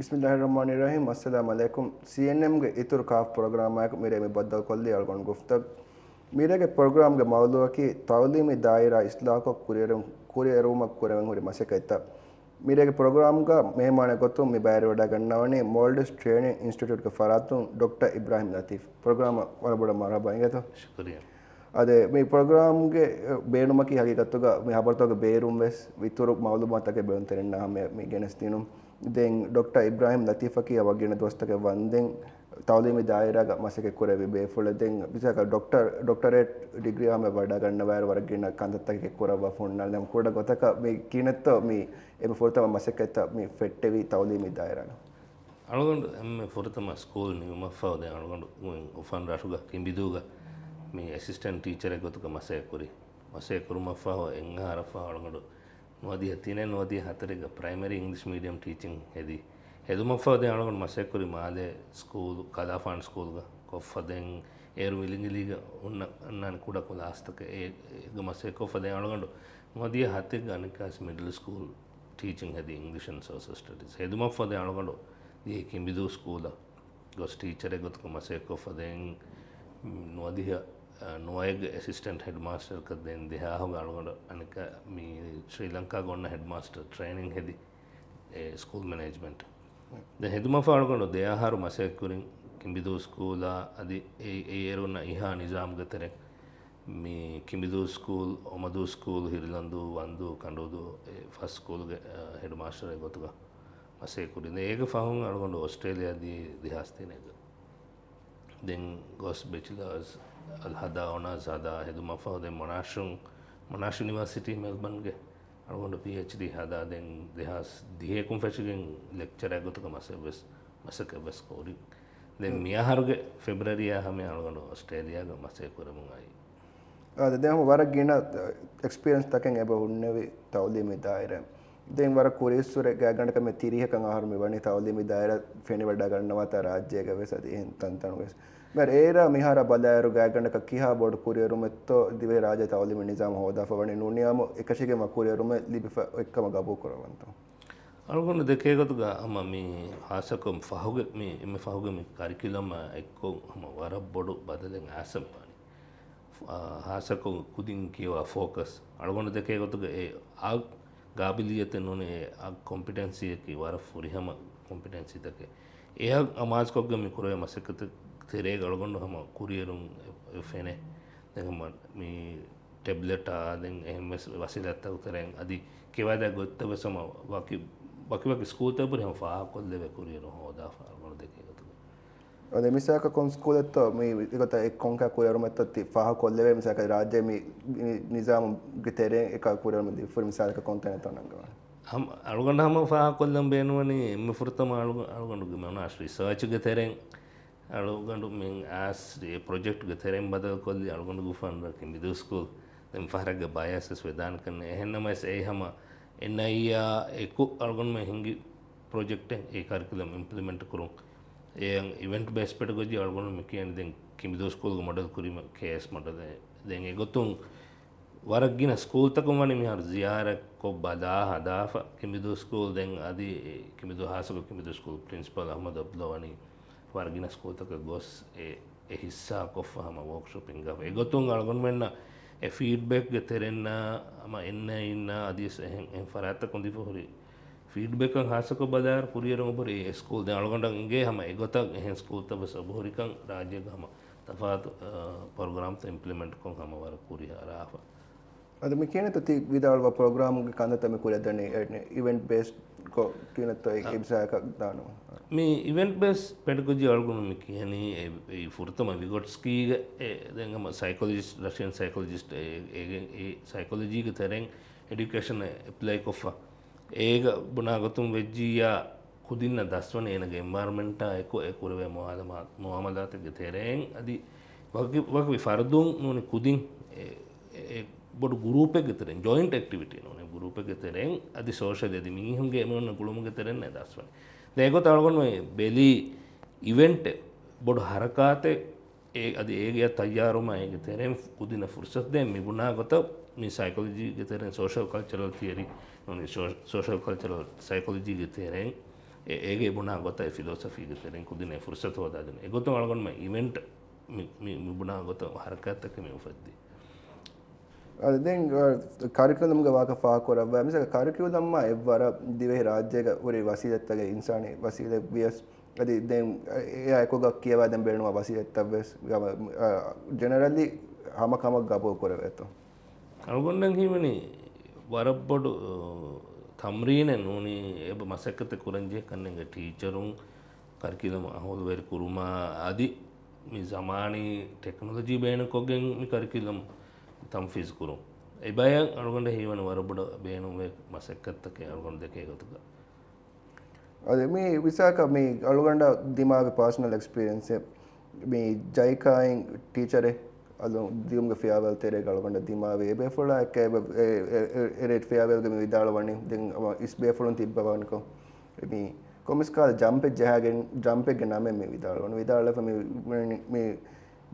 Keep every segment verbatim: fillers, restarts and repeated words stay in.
ބިސްމިއްލާހިއްރަޙްމާނިއްރަޙީމް. އައްސަލާމު ޢަލައިކުމް. ސީއެންއެމްގެ އިތުރު ކާފް ޕްރޮގްރާމާއެކު މިރޭ މި ބައްދަލުކޮށްލީ އަޅުގަނޑު ގުފްތަ. މިރޭގެ ޕްރޮގްރާމްގެ މައުޟޫޢަކީ ތަޢުލީމީ ދާއިރާ އިޞްލާޙުކޮށް ކުރިއެރު-، ކުރިއެރުމަށް ކުރެވެން ހުރި މަސައްކަތްތައް. މިރޭގެ ޕްރޮގްރާމްގަ މެހެމާނެއް ގޮތުން މި ބައިވެރިވަޑައިގަންނަވަނީ މޯލްޑިވްސް ޓްރޭނިން އިންސްޓިޓިއުޓްގެ ފަރާތުން ޑޮކްޓަރ އިބްރާހިމް ލަތީފް. ޕްރޮގްރާމަށް ވަރަށް ބޮޑަށް މަރުޙަބާ އިނގޭތޯ. ޝުކުރިއްޔާ. އާދެ، މި ޕްރޮގްރާމްގެ ބޭނުމަކީ ހަގީގަތުގަ މި ހަބަރުތަކުގެ ބޭރުން ވެސް އިތުރު މަޢުލޫމާތުތަކެއް ބޭނުންތެރިންނާ ހަމަޔަށް މި ގެނެސްދިނުން. ދެން ޑޮކްޓަރ އިބްރާހިމް ލަތީފަކީ ވަރަށް ގިނަ ދުވަސްތަކެއް ވަންދެން ތަޢުލީމީ ދާއިރާގަ މަސައްކަތް ކުރެވި ބޭފުޅެއް. ދެން މިސާލަކަށް ޑޮކްޓަރ، ޑޮކްޓަރޭޓް ޑިގްރީ ހަމަޔަށް ވަޑައިގަންނަވާއިރު ވަރަށް ގިނަ ކަންތައްތަކެއް ކުރައްވާފަ ހުންނާނެ. ދެން ކުޑަ ގޮތަކަށް މި ކިހިނެއްތޯ މި އެންމެ ފުރަތަމަ މަސައްކަތްތައް މި ފެއްޓެވީ ތަޢުލީމީ ދާއިރާގަ؟ އަޅުގަނޑު އެންމެ ފުރަތަމަ ސްކޫލް ނިމުމަށްފަހު ދެން އަޅުގަނޑު އުފަން ރަށުގަ ކިނބިދޫގަ މި އެސިސްޓެންޓް ޓީޗަރެއް ގޮތުގަ މަސައްކަތް ކުރި. މަސައްކަތް ކުރުމަށްފަހު އެއް އަހަރަށްފަހު އަޅުގަނޑު ނުވަދިހަ ތިނެއް ނުވަދިހަ ހަތަރެއްގަ ޕްރައިމަރީ އިންގްލިޝް މީޑިއަމް ޓީޗިން ހެދި. ހެދުމަށްފަހު ދެން އަޅުގަނޑު މަސައްކަތް ކުރި މާލޭ ސްކޫލް، ކަލާފާން ސްކޫލްގަ ކޮށްފަ ދެން އޭރު މިލިނގިލީގަ އޮންނަ، އޮންނާނެ ކުޑަ ކުލާސްތަކެއް އޭގަ މަސައްކަތް ކޮށްފަ ދެން އަޅުގަނޑު ނުވަދިހަ ހަތެއްގަ އަނެއްކާސް މިޑްލް ސްކޫލް ޓީޗިން ހެދި އިންގްލިޝް އެންޑް ސޯޝަލް ސްޓަޑީސް. ހެދުމަށްފަހު ދެން އަޅުގަނޑު ދިޔަ ކިނބިދޫ ސްކޫލަށް ގޮސް ޓީޗަރެއް ގޮތުގަ މަސައްކަތް ކޮށްފަ ދެން ނުވަދިހަ ނުވައެއްގެ އެސިސްޓެންޓް ހެޑްމާސްޓަރަކަށް ދެން ދެހާހުގަ އަޅުގަނޑަށް އަނެއްކާ މި ޝްރީލަންކާގަ އޮންނަ ހެޑްމާސްޓަރ ޓްރޭނިން ހެދި އެ ސްކޫލް މެނޭޖްމަންޓް. ދެން ހެދުމަށްފަހު އަޅުގަނޑު ދެ އަހަރު މަސައްކަތް ކުރިން ކިނބިދޫ ސްކޫލާ އަދި އެ، އެ އޭރުންނަށް އިހާ ނިޒާމްގެ ތެރެ މި ކިނބިދޫ ސްކޫލް، އޮމަދޫ ސްކޫލް، ހިރިލަންދޫ، ވަންދޫ، ކަނޑޫދޫ އެ ފަސް ސްކޫލްގެ، އަ، ހެޑްމާސްޓަރެއް ގޮތުގަ މަސައްކަތް ކުރި. ދެން އޭގެ ފަހުން އަޅުގަނޑު އޮސްޓްރޭލިޔާ ދިޔަ ދެހާސް ތިނެއްގަ. ދެން ގޮސް ބެޗިލާސް ހަދާ، އޮނާސް ހަދާ ހެދުމަށްފަހު ދެން މޮނާޝު، މޮނާޝް ޔުނިވާސިޓީ މެލްބަންގެ އަޅުގަނޑު ޕީއެޗްޑީ ހަދާ ދެން ދެހާސް ދިހައަކުން ފެށިގެން ލެކްޗަރާ ގޮތުގަ މަސައްކަތް ވެސް، މަސައްކަތް ވެސް ކުރި. ދެން މި އަހަރުގެ ފެބްރުއަރީއާ ހަމަޔަށް އަޅުގަނޑު އޮސްޓްރޭލިޔާގަ މަސައްކަތް ކުރަމުން އައީ. އާދެ، ދެން ވަރަށް ގިނަ އެކްސްޕީރިއެންސް ތަކެއް އެބަ ހުންނެވި ތަޢުލީމީ ދާއިރާ. ދެން ވަރަށް ކުރީއްސުރެ ގާތްގަނޑަކަށް މި ތިރީހަކަށް އަހަރު މި ވަނީ ތަޢުލީމީ ދާއިރާ ފެނިވަޑައިގަންނަވާތާ ރާއްޖޭގަ ވެސް އަދި އެހެން ތަންތަނުގަ ވެސް. މި އޭރާ މިހާރާ ބަލާއިރު ގާތްގަނޑަކަށް ކިހާ ބޮޑު ކުރިއެރުމެއްތޯ ދިވެހި ރާއްޖެ ތަޢުލީމީ ނިޒާމް ހޯދާފަ ވަނީ ނޫނިޔާމު އެކަށީގެން ވަ ކުރިއެރުމެއް ލިބިފަ އޮތްކަމަށް ގަބޫލު ކުރައްވަންތޯ؟ އަޅުގަނޑު ދެކޭ ގޮތުގަ ހަމަ މި ހާއްސަކޮށް ފަހުގެ މި، އެންމެ ފަހުގެ މި ކަރިކިއުލަމާ އެއްކޮށް ހަމަ ވަރަށް ބޮޑު ބަދަލެއް އައިސް މިވަނީ. އާ، ހާއްސަކޮށް ކުދިން ކިޔަވާ ފޯކަސް. އަޅުގަނޑު ދެކޭ ގޮތުގަ އެ އާ ގާބިލިއްޔަތެއް ނޫނީ، އެ އާ ކޮމްޕިޓެންސީއަކީ ވަރަށް ފުރިހަމަ ކޮމްޕިޓެންސީތަކެއް. އެއަށް އަމާޒުކޮށްގެން މި ކުރެވޭ މަސައްކަތުގެ ތެރޭގަ އަޅުގަނޑު ހަމަ ކުރިއެރުން އެ، އެ ފެނޭ. ދެން ހަމަ މި ޓެބްލެޓާ ދެން އެހެން ވެސް ވަސީލަތްތަކުގެ ތެރެއިން އަދި ކިޔަވާދޭ ގޮތްތައް ވެސް ހަމަ ވަކި، ވަކި ވަކި ސްކޫލްތައް ހުރި ހަމަ ފާހަގަކޮށްލެވޭ ކުރިއެރުން ހޯދާފަ އަޅުގަނޑު ދެކޭ ގޮތުގަ. އަދި މިސާލަކަށް ކޮން ސްކޫލެއްތޯ މި އެގޮތަށް އެ ކޮންކަހަލަ ކުރިއެރުމެއްތޯ ތި ފާހަގަކޮށްލެވޭ މިސާލަކަށް ރާއްޖޭ މި، މި ނިޒާމުގެ ތެރެއިން އެކަ ކުރިއެރުމެއް ދީފަ ހުރި މިސާލަކަށް ކޮން ތަނެއްތޯ ނަންގަވާނެ؟ ހަމަ އަޅުގަނޑަށް ހަމަ ފާހަގަކޮށްލަން ބޭނުންވަނީ އެންމެ ފުރަތަމަ އަޅު، އަޅުގަނޑުގެ މި އޮނާސް ރިސާޗުގެ ތެރެއިން އަޅުގަނޑު މި އާސް އެ ޕްރޮޖެކްޓްގެ ތެރެއިން ބަދަލުކޮށްލި އަޅުގަނޑުގެ އުފަން ރަށް ކިނބިދޫ ސްކޫލް. ދެން ފަހަރެއްގެ ބަޔަސް ވެސް ވެދާނެ ކަން އެހެންނަމަވެސް އެއީ ހަމަ އެންއައިއާ އެކު އަޅުގަނޑުމެން ހިންގި ޕްރޮޖެކްޓެއް އެ ކަރިކުލަމް އިމްޕްލިމެންޓް ކުރުން. އެ އިވެންޓް ބޭސް ޕެޑަގޮޖީ އަޅުގަނޑު މި ކިޔަނީ ދެން ކިނބިދޫ ސްކޫލްގެ މޮޑެލް ކުރީމަ ކޭއެސް މޮޑެލް. ދެން އެގޮތުން ވަރަށް ގިނަ ސްކޫލްތަކުން ވަނީ މިހާރު ޒިޔާރަތްކޮށް ބަލާ ހަދާފަ ކިނބިދޫ ސްކޫލް. ދެން އަދި ކިނބިދޫ ހާއްސަކޮށް ކިނބިދޫ ސްކޫލް ޕްރިންސިޕަލް އަޙްމަދު އަބްދުﷲ ވަނީ ވަރަށް ގިނަ ސްކޫލްތަކަށް ގޮސް އެ، އެ ހިއްސާކޮށްފަ ހަމަ ވޯކްޝޮޕް ހިންގާފަ. އެގޮތުން އަޅުގަނޑުމެންނަށް އެ ފީޑްބެކްގެ ތެރެއިންނާ ހަމަ އެންއައިއިންނާ އަދިވެސް އެހެން، އެހެން ފަރާތްތަކުން ދީފަ ހުރި ފީޑްބެކަށް ހާއްސަކޮށް ބަލާއިރު ކުރިއެރުން އެބަހުރި އެ ސްކޫލް ދެން އަޅުގަނޑަށް އެނގޭ ހަމަ އެގޮތަށް އެހެން ސްކޫލްތައް ވެސް އެބަހުރިކަން ރާއްޖޭގަ ހަމަ ތަފާތު، އަ، ޕްރޮގްރާމްތައް އިމްޕްލިމެންޓްކޮށް ހަމަ ވަރަށް ކުރިއަރާފަ. އަދި މި ކިޔަނީތަ ތި ވިދާޅުވާ ޕްރޮގްރާމްގެ ކަންތައްތައް މި ކުރިއަށްދަނީ އިވެންޓް ބޭސްޑްކޮށް ކިޔަނެއްތޯ އެ އަ، އެ މިސާލަކަށް ދާނަމަ؟ މި އިވެންޓް ބޭސް ޕެޑަގޮޖީ އަޅުގަނޑު މި ކިޔަނީ އެ، އެ ފުރަތަމަ ވިގޮޓްސްކީގެ އެ ދެން ހަމަ ސައިކޮލޮޖިސްޓް، ރަޝިއަން ސައިކޮލޮޖިސްޓް އެ، އޭގެ އެ ސައިކޮލޮޖީގެ ތެރެއިން އެޑިއުކޭޝަން އެޕްލައިކޮށްފަ. އޭގަ ބުނާ ގޮތުން ވެއްޖިއްޔާ ކުދިންނަށް ދަސްވަނީ އޭނަގެ އެންވަޔަރަމެންޓާ އެކު އެ ކުރެވޭ މުއާލަމާ، މުއާމަލާތެއްގެ ތެރެއިން އަދި ވަކި، ވަކި ފަރުދުން ނޫނީ ކުދިން އެ، އެ، އެ ބޮޑު ގުރޫޕެއްގެ ތެރެއިން ޖޮއިންޓް އެކްޓިވިޓީ ނޫނީ ގުރޫޕެއްގެ ތެރެއިން އަދި ސޯޝަލް އަދި މީހުންގެ އެމީހުންނަށް ގުޅުމުގެ ތެރެއިން އެ ދަސްވަނީ. ދެން އެގޮތަށް އަޅުގަނޑު ބެލީ އިވެންޓެއް ބޮޑު ހަރަކާތެއް އެ، އަދި އޭގެ ތައްޔާރުވުމަށް އޭގެ ތެރެއިން ކުދިންނަށް ފުރުސަތު ދޭން މި ބުނާ ގޮތަށް މި ސައިކޮލޮޖީގެ ތެރެއިން ސޯޝަލް ކަލްޗަރަލް ތިއަރީ ނޫނީ ސޯ، ސޯޝަލް ކަލްޗަރަލް ސައިކޮލޮޖީގެ ތެރެއިން އެ-، އޭގެ ބުނާ ގޮތަށް އެ ފިލޯސޮފީގެ ތެރެއިން ކުދިން އެ ފުރުސަތު ހޯދާދިން. އެގޮތުން އަޅުގަނޑުމެން އިވެންޓް މި، މި، މި ބުނާ ގޮތަށް ހަރަކާތްތަކެއް މި އުފެއްދީ. އަދި ދެން، އަ، ކަރިކިއުލަމްގެ ވާހަކަ ފާހަގަކުރައްވާ، މިސާލަކަށް ކަރިކިއުލަމްއާ އެއްވަރަށް ދިވެހި ރާއްޖޭގަ ހުރި ވަސީލަތްތަކެއް އިންސާނީ ވަސީލަތް ވިޔަސް، އަދި ދެން އެއާ އެކުގަ ކިޔަވާދޭން ބޭނުންވާ ވަސީލަތްތައްވެސް، އަ، ޖެނެރަލީ ހަމަ ކަމަށް ގަބޫލު ކުރެވޭތޯ؟ އަޅުގަނޑަށް ހީވަނީ ވަރަށް ބޮޑު، އަ، ތަމްރީނެއް ނޫނީ އެބަ މަސައްކަތެއް ކުރަންޖެހޭ ކަންނޭނގެ ޓީޗަރުން ކަރިކިއުލަމް އަހުލުވެރި ކުރުމާ އަދި މި ޒަމާނީ ޓެކްނޮލޮޖީ ބޭނުންކޮށްގެން މި ކަރިކިއުލަމް ތަންފީޒު ކުރުން. އެބަޔަށް އަޅުގަނޑަށް ހީވަނީ ވަރަށް ބޮޑަށް ބޭނުންވޭ މަސައްކަތްތަކެއް އަޅުގަނޑު ދެކޭ ގޮތުގަ. އަދި މި މިސާލަކަށް މި އަޅުގަނޑަށް ދިމާވި ޕާސަނަލް އެކްސްޕީރިއެންސެއް، މި ޖައިކާއިން ޓީޗަރެއް އަލުން ދިޔުމުގެ ފިޔާވަޅު ތެރޭގަ އަޅުގަނޑަށް ދިމާވި އެބޭފުޅާ އެއްކަ އެ، އެ، އެ، އެ، އެ ރޭޓް ފިޔާވަޅުގަ މި ވިދާޅުވަނީ ދެން އަމަ އިސް ބޭފުޅުން ތިއްބަވާނެކޮށް. މި ކޮންމެސް ކަހަލަ ޖަމްޕެއް ޖަހާގެން، ޖަމްޕެއްގެ ނަމެއް މި ވިދާޅުވަނީ. ވިދާޅުވެފަ މި، މި، މި،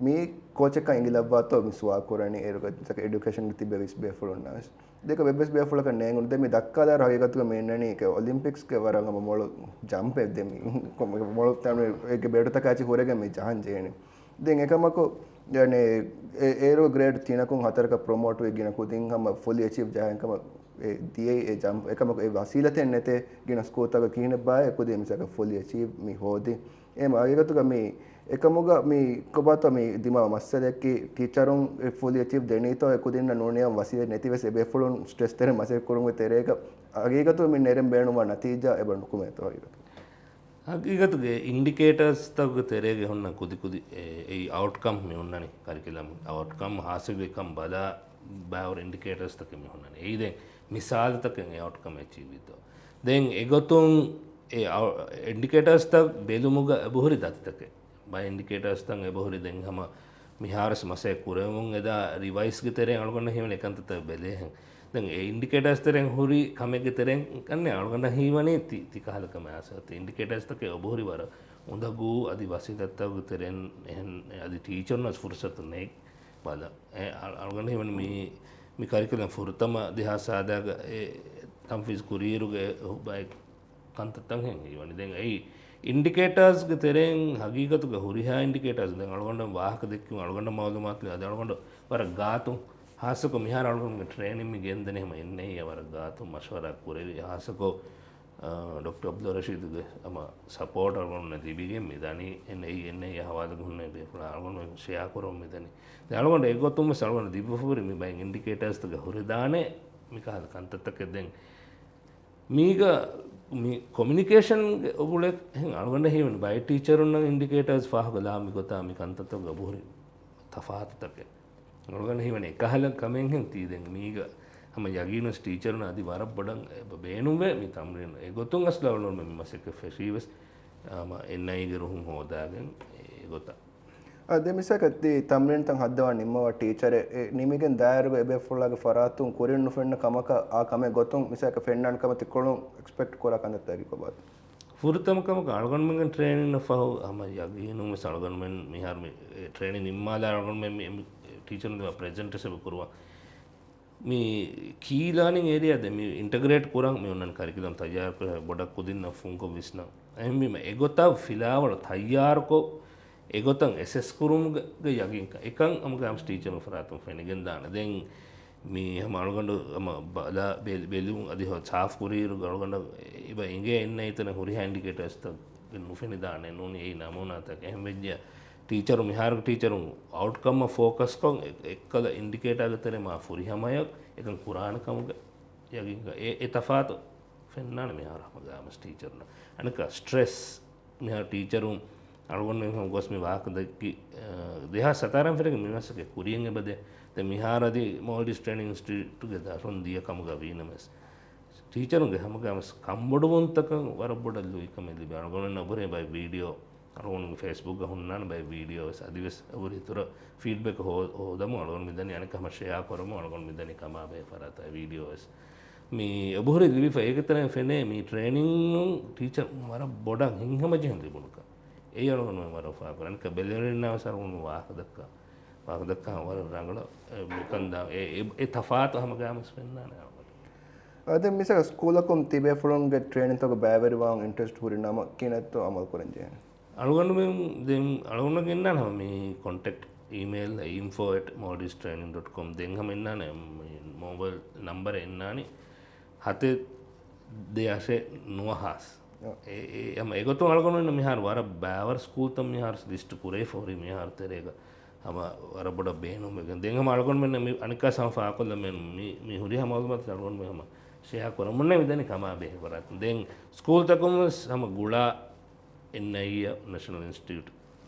މި ކޯޗަކަށް އިނގިލައްވާތޯ މި ސުވާލު ކުރަނީ އޭރުގަ އެޑިއުކޭޝަންގެ ތިއްބެވި އިސް ބޭފުޅުންނާވެސް. ދެކެ ވެބް އިސް ބޭފުޅަކަށް ނޭނގުނު. ދެން މި ދައްކާލާއިރު ހަގީގަތުގަ މި އިންނަނީ އެކެ އޮލިމްޕިކްސްގެ ވަރަށް ހަމަ މޮޅު ޖަމްޕެއް. ދެން މި މޮޅު ތަނު އޭގެ ބޭޑުތަކާ އެއްޗެއް ހުރެގެން މި ޖަހަން ޖެހެނީ. ދެން އެކަމަކު، ޔަނީ، އެ-، އޭރު ގްރޭޑް ތިނަކުން ހަތަރަކަށް ޕްރޮމޯޓް ވި ގިނަ ކުދިން ހަމަ ފުލް އެޗީވް ޖަހަން ކަމަށް އެ ދިޔައީ އެ ޖަމްޕް. އެކަމަކު އެ ވަސީލަތެއް ނެތޭ ގިނަ ސްކޫލްތަކަށް ކިހިނެއްބާއޭ ކުދިން މިސާލަކަށް ފުލް އެޗީވް މި ހޯދި. އެ މަ-، ހަގީގަތުގަ މި އެކަމުގަ މި ކޮބާތޯ މި ދިމާވާ މައްސަލައަކީ ޓީޗަރުން އެ ފުލް އެޗީވް ދެނީތޯ އެ ކުދިންނަށް ނޫނިޔަމް ވަސީލަތް ނެތިވެސް އެބޭފުޅުން ސްޓްރެސް ތެރޭ މަސައްކަތް ކުރުމުގެ ތެރޭގަ ހަގީގަތު މި ނެރެން ބޭނުންވާ ނަތީޖާ އެބަ ނުކުމޭތޯ ހަގީގަތު. ހަގީގަތުގެ އިންޑިކޭޓާސްތަކުގެ ތެރޭގަ ހުންނަ ކުދިކުދި އެ، އެއީ އައުޓްކަމް މި ހުންނަނީ ކަރިކިއުލަމް އައުޓްކަމް ހާސިލްވި ކަން ބަލާ ބައިވަރު އިންޑިކޭޓާސްތަކެއް މި ހުންނަނީ. އެއީ ދެން މިސާލުތަކެއް އެ އައުޓްކަމް އެޗީވްވީތޯ. ދެން އެގޮތުން އެ އައު-، އިންޑިކޭޓާސްތައް ބެލުމުގަ އެބަހުރި ދަތިތަކެއް. ބައެއް އިންޑިކޭޓާސްތައް އެބަހުރި ދެން ހަމަ މިހާރުވެސް މަސައްކަތް ކުރެވެމުން އެދާ ރިވައިސްގެ ތެރެއިން އަޅުގަނޑަށް ހީވަނީ އެކަންތައްތައް ބެލޭހެން. ދެން އެ އިންޑިކޭޓާސް ތެރެއިން ހުރި ކަމެއްގެ ތެރެއިން ކަންނޭ އަޅުގަނޑަށް ހީވަނީ ތި، ތި ކަހަލަ ކަމެއް އާސަ. އިންޑިކޭޓާސްތަކެއް އެބަހުރި ވަރަށް އުނދަގޫ އަދި ވަސީލަތްތަކުގެ ތެރެއިން އެހެން އަދި ޓީޗަރުންނަށް ފުރުސަތު ނެތް ބަލަ. އެ އަ-، އަޅުގަނޑަށް ހީވަނީ މި، މި ކަރިކުލަމް ފުރަތަމަ ދެހާސް ސާދާގަ އެ ތަންފީޒު ކުރިއިރުގެ ބައެއް ކަންތައްތައް ހެން ހީވަނީ. ދެން އެއީ އިންޑިކޭޓާސްގެ ތެރެއިން ހަގީގަތުގަ ހުރިހާ އިންޑިކޭޓާސް ދެން އަޅުގަނޑަށް ވާހަކަ ދެއްކި އަޅުގަނޑަށް މައުލޫމާތު އަދި އަޅުގަނޑު ވަރަށް ގާތު ހާއްސަކޮށް މިހާރު އަޅުގަނޑުގެ ޓްރޭނިން މި ގެންދަނީ ހަމަ އެންއައިއޭ ވަރަށް ގާތު މަޝްވަރާ ކުރެވި ހާއްސަކޮށް، އާ، ޑޮކްޓަރ އަބްދުއްރަޝީދުގެ ހަމަ ސަޕޯޓް އަޅުގަނޑު ލިބިގެން މި ދަނީ އެންއައި، އެންއައިއޭ ހަވާލުގަ ހުންނަ ބޭފުޅާ އަޅުގަނޑު ޝެއާ ކުރަމުން މި ދަނީ. ދެން އަޅުގަނޑު އެގޮތުން ވެސް އަޅުގަނޑު ދިއްވަފަ ހުރި މި ބައެއް އިންޑިކޭޓާސްތަކެއް ހުރެދާނެ މި ކަހަލަ ކަންތައްތަކެއް ދެން މީގަ މި ކޮމިއުނިކޭޝަންގެ އުގުޅެއް ހެން އަޅުގަނޑަށް ހީވަނީ ބައެއް ޓީޗަރުންނަށް އިންޑިކޭޓާސް ފާހަގަ ލާ މި ގޮތާ މި ކަންތައްތަކުގަ އެބަހުރި ތަފާތުތަކެއް. އަޅުގަނޑަށް ހީވަނީ އެކަހަލަ ކަމެއް ހެން ތީ ދެން މީގަ ހަމަ ޔަގީނުވެސް ޓީޗަރުންނަށް އަދި ވަރަށް ބޮޑަށް އެބަ ބޭނުންވޭ މި ތަމްރީނު. އެގޮތުން އަސްލު އަޅުގަނޑު މި މަސައްކަތް ފެށީވެސް ހަމަ އެންއައިގެ ރުހުން ހޯދާގެން އެގޮތަށް. އާ، ދެން މިސާލަކަށް ތި ތަމްރީންތައް ހައްދަވާ ނިންމަވާ ޓީޗަރެއް އެ ނިމިގެން ދާއިރުގަ އެބޭފުޅާގެ ފަރާތުން ކުރިން ނުފެންނަ ކަމަކަށް އާ ކަމެއް ގޮތުން މިސާލަކަށް ފެންނާނެ ކަމަށް ތިކޮޅުން އެކްސްޕެކްޓް ކުރާ ކަންތައްތަކަކީ ކޮބާތަ؟ ފުރަތަމަ ކަމަކަށް އަޅުގަނޑުމެންގެ ޓްރޭނިންއަށް ފަހު ހަމަ ޔަގީނުން ވެސް އަޅުގަނޑުމެން މިހާރު މި ޓްރޭނިން ނިންމާލާ އަޅުގަނޑުމެން މި ޓީޗަރުން ދިމާ ޕްރެޒެންޓެއް އެބަ ކުރުވާ. މި ކީ ލާނިން އޭރިއާ ދެން މި އިންޓަގްރޭޓް ކުރަން މި އޮންނަން ކަރިކުލަމް ތައްޔާރުކުރެވޭ ބޮޑަށް ކުދިންނަށް ފުންކޮށް ވިސްނަން. އެހެންވީމަ އެގޮތަށް ފިލާވަޅު ތައްޔާރުކޮށް، އެގޮތަށް އެސެސް ކުރުމުގެ ޔަގީންކަން އެކަން ހަމަ ގާމްސް ޓީޗަރުން ފަރާތުން ފެނިގެންދާނެ. ދެން މި ހަމަ އަޅުގަނޑު ހަމަ ބަލާ ބެ-، ބެލުން އަދި ހަމަ ސާފު ކުރިއިރު އަޅުގަނޑަށް އެބަ އެނގޭ އެންއައި ތަނަށް ހުރިހާ އިންޑިކޭޓާސްތައް ނުފެނިދާނެ ނޫނީ އެއީ ނަމޫނާތަކެއް. އެހެން ވެއްޖެ ޓީޗަރު މިހާރު ޓީޗަރުން އައުޓްކަމަށް ފޯކަސްކޮށް އެ-، އެއްކަލަ އިންޑިކޭޓާގެ ތެރޭ މާ ފުރިހަމަޔަށް އެކަން ކުރާނެ ކަމުގެ ޔަގީންކަން އެ، އެ ތަފާތު ފެންނާނެ މިހާރު ހަމަ ގާމްސް ޓީޗަރުންނަށް. އަނެއްކާ ސްޓްރެސް މިހާރު ޓީޗަރުން އަޅުގަނޑުމެން ހަމަ ގޮސް މި ވާހަކަ ދެއްކި، އަ، ދެހާސް ސަތާރަ ފެށިގެން މި މަސައްކަތް ކުރިޔަށް އެބަދޭ. ދެން މިހާރު އަދި މޯލްޑިވްސް ޓްރޭނިން އިންސްޓިޓިއުޓުގެ ދަށުން ދިޔަ ކަމުގަ ވީނަމަވެސް، ޓީޗަރުންގެ ހަމަގައިމުވެސް ކަންބޮޑުވުންތަކަށް ވަރަށް ބޮޑަށް ލުއިކަމެއް ލިބޭ. އަޅުގަނޑުމެން އެބަހުރި ބައެއް ވީޑިއޯ އަޅުގަނޑުގެ ފޭސްބުކްގަ ހުންނާނެ ބައެއް ވީޑިއޯ ވެސް. އަދިވެސް އެބަހުރި އިތުރަށް ފީޑްބެކް ހޯ-، ހޯދަމުން އަޅުގަނޑު މިދަނީ އަނެއްކާ ހަމަ ޝެއާ ކުރަމުން އަޅުގަނޑު މިދަނީ ކަމާބެހޭ ފަރާތަށް ވީޑިއޯ ވެސް. މި އެބަހުރި ލިބިފަ އޭގެ ތެރެއިން ފެނޭ މި ޓްރޭނިން ޓީޗަރުން ވަރަށް ބޮޑަށް ހިތްހަމަޖެހުން ލިބުނުކަން. އެއީ އަޅުގަނޑުމެން ވަރަށް އުފާކުރާ. އަނެއްކާ ބެލެރިންނާ ވެސް އަޅުގަނޑު ވާހަކަ ދައްކާ. ވާހަކަ ދައްކާ ވަރަށް ރަނގަޅަށް އެ މިކަން ދާ އެ، އެ، އެ ތަފާތު ހަމަގައިމުވެސް ފެންނާނެ އަޅުގަނޑު. އަދި މިސާލަކަށް ސްކޫލަކުން ތިބޭފުޅުންގެ ޓްރޭނިންތަކުގެ ބައިވެރިވާން އިންޓްރެސްޓް ހުރި ނަމަ ކިހިނެއްތޯ އަމަލު ކުރަން ޖެހޭނެ؟ އަޅުގަނޑުމެން ދެން އަޅުގަނޑުމެން އިންނާނެ ހަމަ މި ކޮންޓެކްޓް އީމެއިލް info at maldives training dot com ދެން ހަމަ އިންނާނެ މި މޯބައިލް ނަންބަރެއް އިންނާނީ ހަތެއް ދެ އަށެއް ނުވަ ހާސް. އެ، އެ، ހަމަ އެގޮތުން އަޅުގަނޑުމެން މިހާރު ވަރަށް ބައިވަރު ސްކޫލްތައް މިހާރު ލިސްޓް ކުރެވިފަ ހުރި މިހާރު ތެރޭގަ ހަމަ ވަރަށް ބޮޑަށް ބޭނުންވެގެން. ދެން ހަމަ އަޅުގަނޑުމެން މި އަނެއްކާ ހަމަ ފާހަގަކޮށްލަމެން މި، މި ހުރިހާ މައުލޫމާތު އަޅުގަނޑުމެން ހަމަ ޝެއާ ކުރަމުންނޭ މިދަނީ ކަމާ ބެހޭ ފަރާތުން. ދެން ސްކޫލްތަކުން ވެސް ހަމަ ގުޅާ އެންއައިއާ ނެޝަނަލް އިންސްޓިޓިއުޓް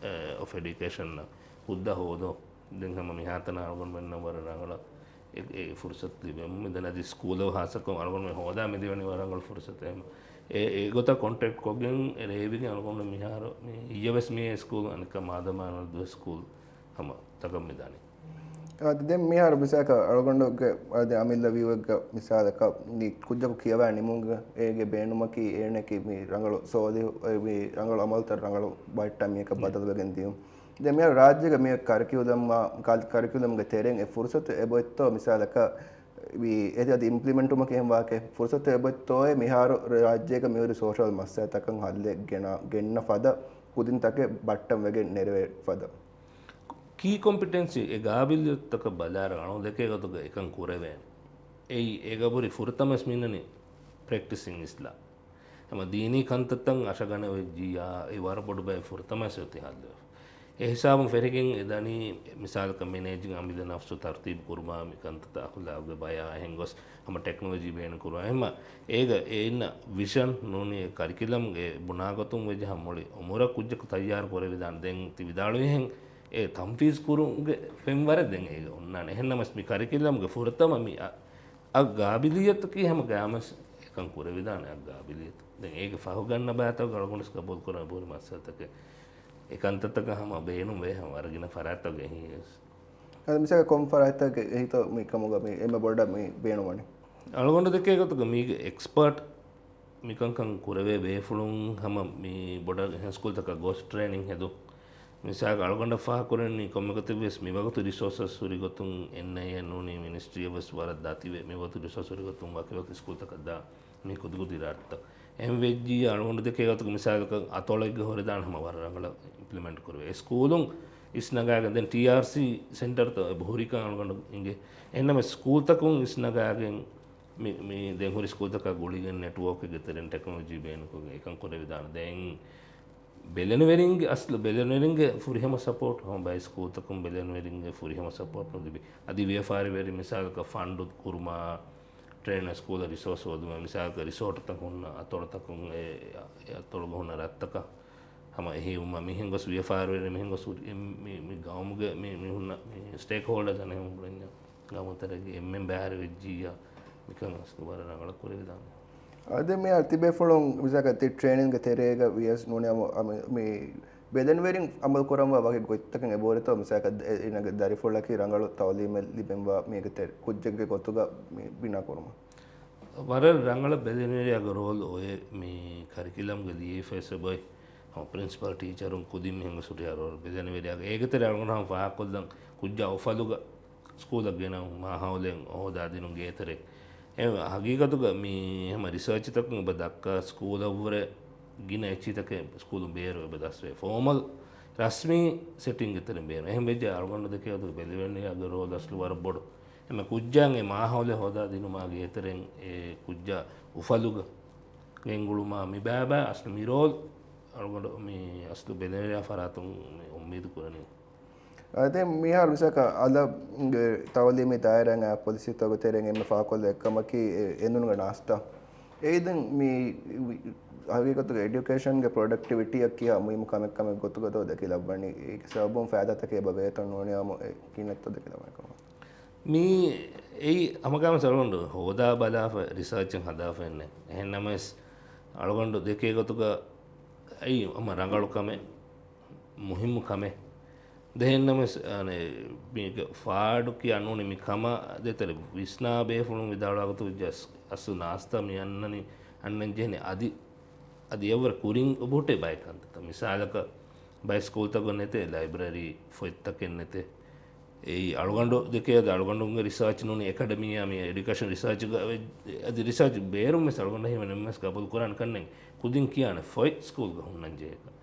އޮފް އެޑިއުކޭޝަން ހުއްދަ ހޯދޯ. ދެން ހަމަ މިހާތަނަށް އަޅުގަނޑުމެންނަށް ވަރަށް ރަނގަޅަށް އެ، އެ ފުރުސަތު ލިބެމުން މިދަނީ. އަދި ސްކޫލަށް ހާއްސަކޮށް އަޅުގަނޑުމެން ހޯދާ މިދެވެނީ ވަރަށް ރަނގަޅު ފުރުސަތެއް. އެ، އެގޮތަށް ކޮންޓެކްޓް ކޮށްގެން އެ ރޭވިގެން އަޅުގަނޑު މިހާރު މި އިއްޔެ ވެސް މި ސްކޫލް އަނެއްކާ މާދަމާ ދުވެ ސްކޫލް ހަމަ ތަކަށް މިދަނީ. އަދި ދެން މިހާރު މިސާލަކަށް އަޅުގަނޑުގެ އަދި އަމިއްލަ ވިއުއެއްގަ މިސާލަކަށް މި ކުއްޖަކު ކިޔަވާ ނިމުމުގަ އޭގެ ބޭނުމަކީ އޭނައަކީ މި ރަނގަޅު ސޯލިހު، އެ މި ރަނގަޅު އަމަލުތައް ރަނގަޅު ބައެއްޓަށް މިއަކަށް ބަދަލުވެގެން ދިޔުން. ދެން މިހާރު ރާއްޖޭގަ މި ކަރިކިއުލަމާ، ކަ-، ކަރިކިއުލަމްގެ ތެރެއިން އެ ފުރުސަތު އެބައޮތްތޯ މިސާލަކަށް ވީ އެ އަދި އިމްޕްލިމެންޓުމަކީ އެހެން ވާހަކައެއް ފުރުސަތު އެބައޮތްތޯއޭ މިހާރު ރާއްޖޭގަ މިހުރި ސޯޝަލް މައްސަލަތަކަށް ހައްލެއް ގެނަ-، ގެންނަ ފަދަ ކުދިންތަކެއް ބައްޓަން ވެގެން ނެރެވޭ ފަދަ. ކީ ކޮމްޕިޓެންސީ އެ ގާބިލިއްޔަތުތަކަށް ބަލާއިރު އަޅުގަނޑު ދެކޭ ގޮތުގަ އެކަން ކުރެވޭނެ. އެއީ އޭގަ ހުރި ފުރަތަމަ ވެސް މިންނަނީ ޕްރެކްޓިސިން އިސްލާ. ހަމަ ދީނީ ކަންތައްތައް އަށަގަނެ އޮތް ޖިޔާ އެ ވަރަށް ބޮޑު ބައެއް ފުރަތަމަ ވެސް އޮތީ ހައްލުވެފަ. އެ ހިސާބުން ފެށިގެން އެ ދަނީ މިސާލަކަށް މެނޭޖިން އަމިއްލަ ނަފްސު ތަރުތީބު ކުރުމާ މި ކަންތައްތައް އަޚުލާގުގެ ބަޔާ އެހެން ގޮސް ހަމަ ޓެކްނޮލޮޖީ ބޭނުން ކުރުމާ އެހެންމަ އޭގަ އެ އިންނަ ވިޝަން ނޫނީ ކަރިކިލަމްގެ ބުނާ ގޮތުން ވެއްޖެ ހަމަ މުޅި އުމުރަށް ކުއްޖަކު ތައްޔާރު ކުރެވިދާނެ. ދެން ތި ވިދާޅުވިހެން އެ ތަންފީޒް ކުރުމުގެ ފެންވަރެއް ދެން އޭގަ އޮންނާނެ. އެހެންނަމަސް މި ކަރިކިލަމްގެ ފުރަތަމަ މި އަ، އަށް ގާބިލިއްޔަތަކީ ހަމަ ގާމަސް އެކަން ކުރެވިދާނެ އަށް ގާބިލިއްޔަތު. ދެން އޭގެ ފަހު ގަންނަ ބައިތަކުގަ އަޅުގަނޑު ގަބޫލު ކުރަން އެބަހުރި މައްސަލަތަކެއް. އެ ކަންތައްތަކަށް ހަމަ ބޭނުން ވޭ ހަމަ ވަރަށް ގިނަ ފަރާތްތަކުގަ އެހީވެސް. އަދި މިސާލަކަށް ކޮން ފަރާތްތަކެއް އެހިތޯ މި ކަމުގަ މި އެންމެ ބޮޑަށް މި ބޭނުންވަނީ؟ އަޅުގަނޑު ދެކޭ ގޮތުގަ މީގެ އެކްސްޕާޓް މިކަންކަން ކުރެވޭ ބޭފުޅުން ހަމަ މި ބޮޑަށް އެހެން ސްކޫލްތަކަށް ގޮސް ޓްރޭނިން ހެދުން. މިސާލަކަށް އަޅުގަނޑަށް ފާހަގަކުރެވެނީ ކޮންމެ ގޮތެއްވިޔަސް މިވަގުތު ރިސޯސަސް ހުރި ގޮތުން އެންއައިއޭ ނޫނީ މިނިސްޓްރީއަށް ވެސް ވަރަށް ދަތިވެ، މިވަގުތު ރިސޯސް ހުރި ގޮތުން ވަކިވަކި ސްކޫލްތަކަށް ދާ މި ކުދިކުދި ރަށްތައް. އެހެން ވެއްޖިއްޔާ އަޅުގަނޑު ދެކޭ ގޮތުގަ މިސާލަކަށް އަތޮޅެއްގަ ހުރެދާނެ ހަމަ ވަރަށް ރަނގަޅަށް އިމްޕްލިމެންޓް ކުރެވޭ. އެ ސްކޫލުން އިސްނަގާގެން ދެން ޓީއާރްސީ ސެންޓަރތައް އެބަހުރިކަން އަޅުގަނޑު އިނގޭ. އެހެންނަމަ ސްކޫލްތަކުން އިސްނަގާގެން މި، މި ދެން ހުރި ސްކޫލްތަކާ ގުޅިގެން ނެޓްވޯކެއްގެ ތެރެއިން ޓެކްނޮލޮޖީ ބޭނުންކޮށްގެން އެކަން ކުރެވިދާނެ. ދެން ބެލެނިވެރިންގެ އަސްލު ބެލެނިވެރިންގެ ފުރިހަމަ ސަޕޯޓް ހަމަ ބައެއް ސްކޫލްތަކުން ބެލެނިވެރިންގެ ފުރިހަމަ ސަޕޯޓް ނުލިބި. އަދި ވިޔަފާރިވެރި މިސާލަކަށް ފަންޑު ކުރުމާ، ޓްރޭނަރ ސްކޫލަށް ރިސޯސް ހޯދުމަށް މިސާލަކަށް ރިސޯޓްތަކުން ހުންނަ އަތޮޅުތަކުން އެ، އެ އަތޮޅުގަ ހުންނަ ރަށްތަކަށް ހަމަ އެހީވުމަށް މިހެން ގޮސް ވިޔަފާރިވެރިން މިހެން ގޮސް ހުރި މި، މި ގައުމުގެ މި، މި ހުންނަ މި ސްޓޭކް ހޯލްޑަރ ދަނެ ހުންނަ ގައުމުތަރެގެ އެންމެން ބައިވެއްޖިއްޔާ މިކަން ވަރަށް ރަނގަޅަށް ކުރެވިދާނެ. އަދި މި ތިބޭފުޅުން މިސާލަކަށް ތި ޓްރޭނިންގ ތެރޭގަ ވިޔަސް ނޫނީ މި، މި ބެލެނިވެރިން އަމަލު ކުރަންވާ ވަކި ގޮތްތަކެއް އެބަހުރިތޯ މިސާލަކަށް އެ، އޭނަގެ ދަރިފުޅަކީ ރަނގަޅު ތައުލީމެއް ލިބެންވާ މީގެ ތެރެ ކުއްޖެއްގެ ގޮތުގަ މި ބިނާ ކުރުމަށް؟ ވަރަށް ރަނގަޅަށް ބެލެނިވެރިޔާގެ ރޯލް އޮވޭ މި ކަރިކިލަމްގެ ލިޔެފައިސް އެބައޮތް ހަމަ ޕްރިންސިޕަލް ޓީޗަރުން ކުދިން މިހެން ގޮސް ހުރިހާ ރޯލް ބެލެނިވެރިޔާގެ އޭގެ ތެރެ އަޅުގަނޑު ހަމަ ފާހަގަކޮށްލަން ކުއްޖާ އުފަލުގަ ސްކޫލަށް ގެނައުން، މާހައުލެއް ހޯދާދިނުން ގޭތެރެ. އެ ހަގީގަތުގަ މީ ހަމަ ރިސާޗްތަކުން އެބަ ދައްކާ ސްކޫލަށްވުރެ ގިނަ އެއްޗިތަކެއް ސްކޫލުން ބޭރު އެބަ ދަސްވޭ. ފޯމަލް ރަސްމީ ސެޓިންގެ ތެރެއިން ބޭރު. އެހެން ވެއްޖެ އަޅުގަނޑު ދެކޭ ގޮތުގަ ބެލެނިވެރިޔާގެ ރޯލް އަސްލު ވަރަށް ބޮޑު. އެމެ ކުއްޖާއަށް އެ މާހައުލެއް ހޯދާ ދިނުމާ ގޭތެރެއިން އެ ކުއްޖާ އުފަލުގަ ގެންގުޅުމާ މި ބައިބައި އަސްލު މި ރޯލް އަޅުގަނޑު މި އަސްލު ބެލެނިވެރިޔާ ފަރާތުން މި އުއްމީދު ކުރަނީ. އަދި މިހާރު މިސާލަކަށް އަލަށް ތައުލީމީ ދާއިރާއިން އާ ޕޮލިސީތަކުގެ ތެރެއިން އެންމެ ފާކޮށްލާ އެއްކަމަކީ އެ އެނދުނުގެ ނާސްތާ. އެއީ ދެން މި ހަގީގަތުގެ އެޑިއުކޭޝަންގެ ޕްރޮޑަކްޓިވިޓީއަށް ކިހާ މުހިއްމު ކަމެއް ކަމެއް ގޮތުގަތޯ ދެކިލައްވަނީ؟ އޭގެ ސަބަބުން ފައިދާތަކެއް އެބަ ވޭތޯ ނޫނީ އާއްމު އެ ކިހިނެއްތޯ ދެކިލައްވަނީ ކަމަށް. މީ އެއީ ހަމަގާމިސް އަޅުގަނޑު ހޯދާ ބަލާފަ ރިސާޗެއް ހަދާފައެއްނެއް. އެހެންނަމަވެސް އަޅުގަނޑު ދެކޭ ގޮތުގަ އެއީ ހަމަ ރަނގަޅު ކަމެއް. މުހިއްމު ކަމެއް. ދެހެންނަމަވެސް، އަނެ، މީގެ ފާޑު ކިޔާ ނޫނީ މި ކަމާ ދޭތެރޭ ވިސްނާ ބޭފުޅުން ވިދާޅުވާ ގޮތު ޖަސް އަސްލު ނާސްތާ މި އަންނަނީ، އަންނަން ޖެހެނީ އަދި، އަދި އެއްވަރަށް ކުރިން އެބަހުއްޓޭ ބައެއް ކަންތައްތައް. މިސާލަކަށް ބައެއް ސްކޫލްތަކުން ނެތޭ ލައިބްރަރީ ފޮތްތަކެއް ނެތޭ. އެއީ އަޅުގަނޑު ދެކޭ އަދި އަޅުގަނޑުންގެ ރިސާޗް ނޫނީ އެކަޑަމީއާ މި އެޑިއުކޭޝަން ރިސާޗުގަ ވެ-، އަދި ރިސާޗް ބޭރުން ވެސް އަޅުގަނޑަށް ހީވަނީ އެންއެމްއެސް ގަބޫލު ކުރާނެ ކަންނެން ކުދިން ކިޔާނެ ފޮތް ސްކޫލްގަ ހުންނަން ޖެހޭކަން.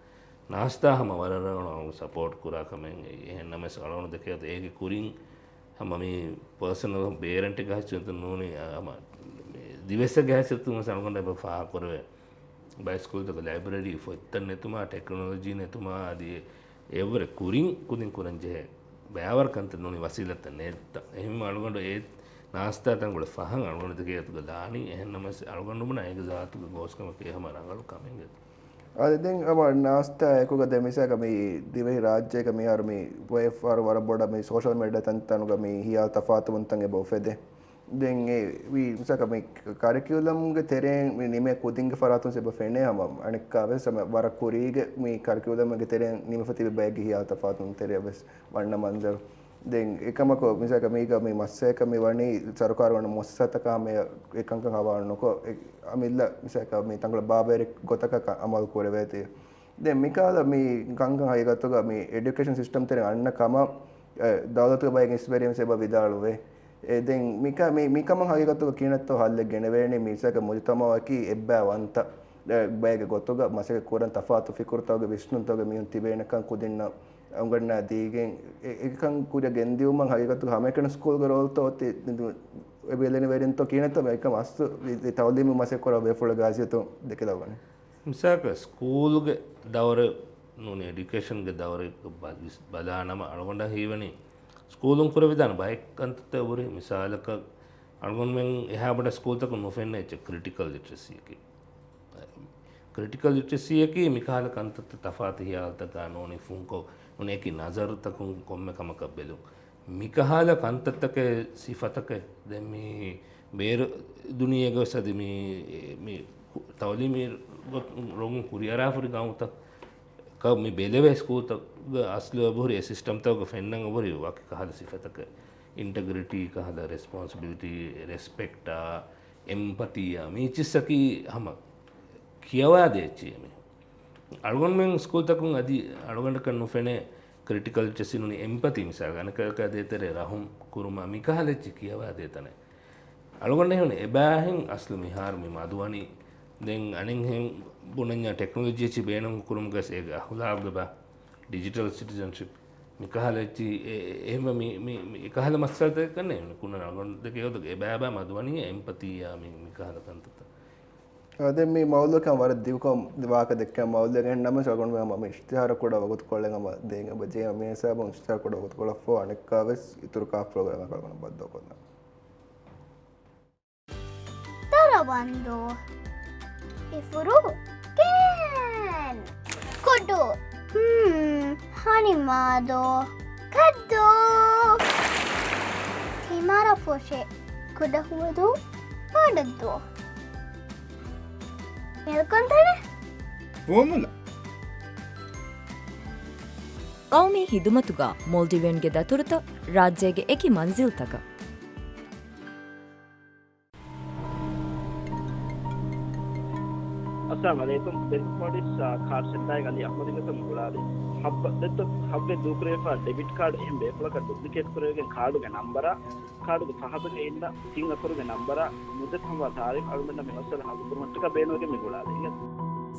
ނާސްތާ ހަމަ ވަރަށް ރަނގަޅު ސަޕޯޓް ކުރާ ކަމެއް އެ-، އެހެން ނަމަވެސް އަޅުގަނޑު ދެކޭ އަދި އޭގެ ކުރިން ހަމަ މި ޕާސަނަލް ބޭރަންޓެއްގެ ހައިސިއްޔަތުން ނޫނީ އަ-، ހަމަ މި ދިވެއްސެއްގެ ހައިސިއްޔަތުން ވެސް އަޅުގަނޑަށް އެބަ ފާހަގަކުރެވޭ. ބައެއް ސްކޫލްތަކުގަ ލައިބްރަރީ ފޮތްތައް ނެތުމާ، ޓެކްނޮލޮޖީ ނެތުމާ، އަދި އެއަށްވުރެ ކުރިން ކުދިން ކުރަން ޖެހޭ ބައިވަރު ކަންތައް ނޫނީ ވަސީލަތްތައް ނެތްތަ؟ އެހެންވީމަ އަޅުގަނޑު އެ ނާސްތާ ތަންކޮޅެއް ފަހަން އަޅުގަނޑު ދެކޭ އަތުގަ ލާނީ. އެހެން ނަމަވެސް އަޅުގަނޑު ބުނާ އޭގެ ޒާތުގެ ގޯސްކަމަކީ ހަމަ ރަނގަޅު ކަމެއް. އަދި ދެން ހަމަ ނާސްތާ އެކުގަ ދެން މިސާލަކަށް މި ދިވެހި ރާއްޖޭގަ މިހާރު މި ވަރަށް ބޮޑަށް މި ސޯޝަލް މީޑިއާ ތަންތަނުގަ މި ހިޔާލު ތަފާތުވުންތައް އެބަ އުފެދޭ. ދެން އެ ވީ މިސާލަކަށް މި ކަރިކިއުލަމްގެ ތެރެއިން މި ނިމޭ ކުދިންގެ ފަރާތުން އެބަ ފެނޭ ހަމަ އަނެއްކާ ވެސް ހަމަ ވަރަށް ކުރީގެ މި ކަރިކިއުލަމްގެ ތެރެއިން ނިމިފަ ތިބި ބައެއްގެ ހިޔާލު ތަފާތުވުން ތެރެއަށް ވެސް ވަންނަ މަންޒަރު. ދެން އެކަމަކު މިސާލަކަށް މީގަ މި މައްސަލަކަށް މި ވަނީ ސަރުކާރު ވަންނަ މުއައްސަސާތަކާ ހަމަޔަށް އެކަންކަން ހަވާލު ނުކޮށް، އެ އަމިއްލަ މިސާލަކަށް މި ތަންކޮޅެއް ބާބައިރެއް ގޮތަކަށް އަމަލު ކުރެވޭތީ. ދެން މިކަހަލަ މި ކަންކަން ހަގީގަތުގަ މި އެޑިއުކޭޝަން ސިސްޓަމް ތެރެއިން އަންނަ ކަމަށް، އެ، ދައުލަތުގެ ބައެއް އެކްސްޕެރިއެންސް އެބަ ވިދާޅުވޭ. އެ، ދެން މިކަ-، މި-، މިކަމަށް ހަގީގަތުގަ ކިހިނެއްތޯ ހައްލެއް ގެނެވޭނީ މިސާލަކަށް މުޖުތަމައަކީ އެއްބައި ވަންތަ، އެ، ބައެއްގެ ގޮތުގަ މަސައްކަތް ކުރަން ތަފާތު ފިކުރުތަކުގެ ވިސްނުންތަކުގެ މީހުން ތިބޭނެކަން ކުދިންނަށް އުނގަންނާ ދީގެން އެ-، އެކަން ކުރިއަށް ގެންދިއުމަށް ހަގީގަތުގަ ހަމައެކަނި ސްކޫލްގެ ރޯލްތޯ އޮތީ އެބަ ލެނިވެރިންތޯ ކިހިނެއްތޯ އެކަމަށް އަސްލު ތައުލީމީ މަސައްކަތް ކުރާ ބޭފުޅުގެ ހައިސިއްޔަތުން ދެކިލައްވަނީ. މިސާލަކަށް ސްކޫލްގެ ދައުރެއް ނޫނީ އެޑިއުކޭޝަންގެ ދައުރެއް ބަ-، ބަލާ ނަމަ އަޅުގަނޑަށް ހީވަނީ ސްކޫލުން ކުރެވިދާނެ ބައެއް ކަންތައްތައް އެބަހުރި. މިސާލަކަށް އަޅުގަނޑުމެން އެހާ ބޮޑަށް ސްކޫލްތަކުން ނުފެންނަ އެއްޗެއް ކްރިޓިކަލް ލިޓްރަސީއަކީ. ކްރިޓިކަލް ލިޓްރަސީއަކީ މިކަހަލަ ކަންތައްތައް ތަފާތު ހިޔާލުތަކާ ނޫނީ ފުންކޮށް ނޫނީ އެކި ނަޒަރުތަކުން ކޮންމެ ކަމަކަށް ބެލުން. މިކަހަލަ ކަންތައްތަކެއް ސިފަތަކެއް ދެން މި ބޭރު ދުނިޔޭގަ ވެސް އަދި މި، މި ތައުލީމީ ރޮނގުން ކުރިއަރާފަ ހުރި ގައުމުތަކަށް މި ބެލެވޭ ސްކޫލްތަކުގަ އަސްލު އެބަހުރި އެ ސިސްޓަމްތަކުގަ ފެންނަން އެބަހުރި ވަކި ކަހަލަ ސިފަތަކެއް. އިންޓެގްރިޓީ ކަހަލަ، ރެސްޕޮންސިބިލިޓީ، ރެސްޕެކްޓާ، އެމްޕަތީއާ މީ އެއްޗިއްސަކީ ހަމަ ކިޔަވާދޭ އެއްޗެއް މީ. އަޅުގަނޑުމެން ސްކޫލްތަކުން އަދި އަޅުގަނޑަކަށް ނުފެނޭ ކްރިޓިކަލް ލިޓްރަސީ ނޫނީ އެމްޕަތީ މިސާލަކަށް އަނެކަކާ ދޭތެރޭ ރަހުމް ކުރުމާ މިކަހަލަ އެއްޗެއް ކިޔަވާދޭ ތަނެއް. އަޅުގަނޑަށް ހީވަނީ އެބައިހެން އަސްލު މިހާރު މި މަދުވަނީ. ދެން އަނެއްހެން ބުނަންޏާ ޓެކްނޮލޮޖީ އެއްޗެއް ބޭނުން ކުރުމުގަސް އޭގެ އަޚުލާގުގެ ބާ، ޑިޖިޓަލް ސިޓިޒަންޝިޕް މިކަހަލަ އެއްޗި-، އެ-، އެ-، އެހެންވެ މި-، މި-، މި އެކަހަލަ މައްސަލަތަކެއް ކަންނޭނގެ ކުންނަ އަޅުގަނޑު ދެކެ އޮތުގެ އެބައިބައި މަދުވަނީ އެމްޕަތީއާ މި-، މިކަހަލަ ކަންތައްތައް. އާ، ދެން މި މައުޟޫޢަކަށް ވަރަށް ދިގުކޮށް ވާހަކަ ދެއްކެން މައުޟޫޢެއް ނަމަވެސް އަޅުގަނޑުމެން ހަމަ މި އިޝްތިހާރަށް ކުޑަ ވަގުތުކޮޅެއް ހަމަ ދޭން އެބަ ޖެހޭ. މި ހިސާބުން އިޝްތިހާރަށް ކުޑަ ވަގުތުކޮޅަށްފަހު އަނެއްކާވެސް އިތުރު ކާފަ ޕްރޮގްރާމަކަށް އަޅުގަނޑު ބައްދަލުކޮށްލަން. ދަރަވަންދޫ. އިފުރު. ގެން. ކުޑު. ހްމް. ހަނިމާދޯ. ކައްދޫ. ތިމާރަ ފޮށެ. ކުޑަހުވަދޫ. ބޮޑަށްދޫ. މެލްކޮންތަނެ. ފޯމުލަ. ޤައުމީ ޚިދުމަތުގަ މޯލްޑިވިއަންގެ ދަތުރުތައް ރާއްޖޭގެ އެކި މަންޒިލްތަކަށް. އައްސަލާމު ޢަލައިކުމް. ބޭންކް އޮފް މޯލްޑިވްސް، އާ، ކާޑް ސެންޓާއިން އަލީ އަޙްމަދުގެ ތަން މި ގުޅާލީ. ހައްވަ ދެއްތޯ ހައްވެ ދޫކުރެވިފަ ޑެބިޓް ކާޑް އެހެން ބޭފުޅަކަށް ޑުޕްލިކޭޓް ކުރެވިގެން ކާޑުގެ ނަންބަރާ، ކާޑުގެ ފަހަތުގައި އިންނަ ތިން އަކުރުގެ ނަންބަރާ، ނުދެއްތޯ ހަމަ ތާރީޚް އަޅުމެންނަށް މި މައްސަލަ ހައްލު ކުރުމަށްޓަކާ ބޭނުންވެގެން މި ގުޅާލީ.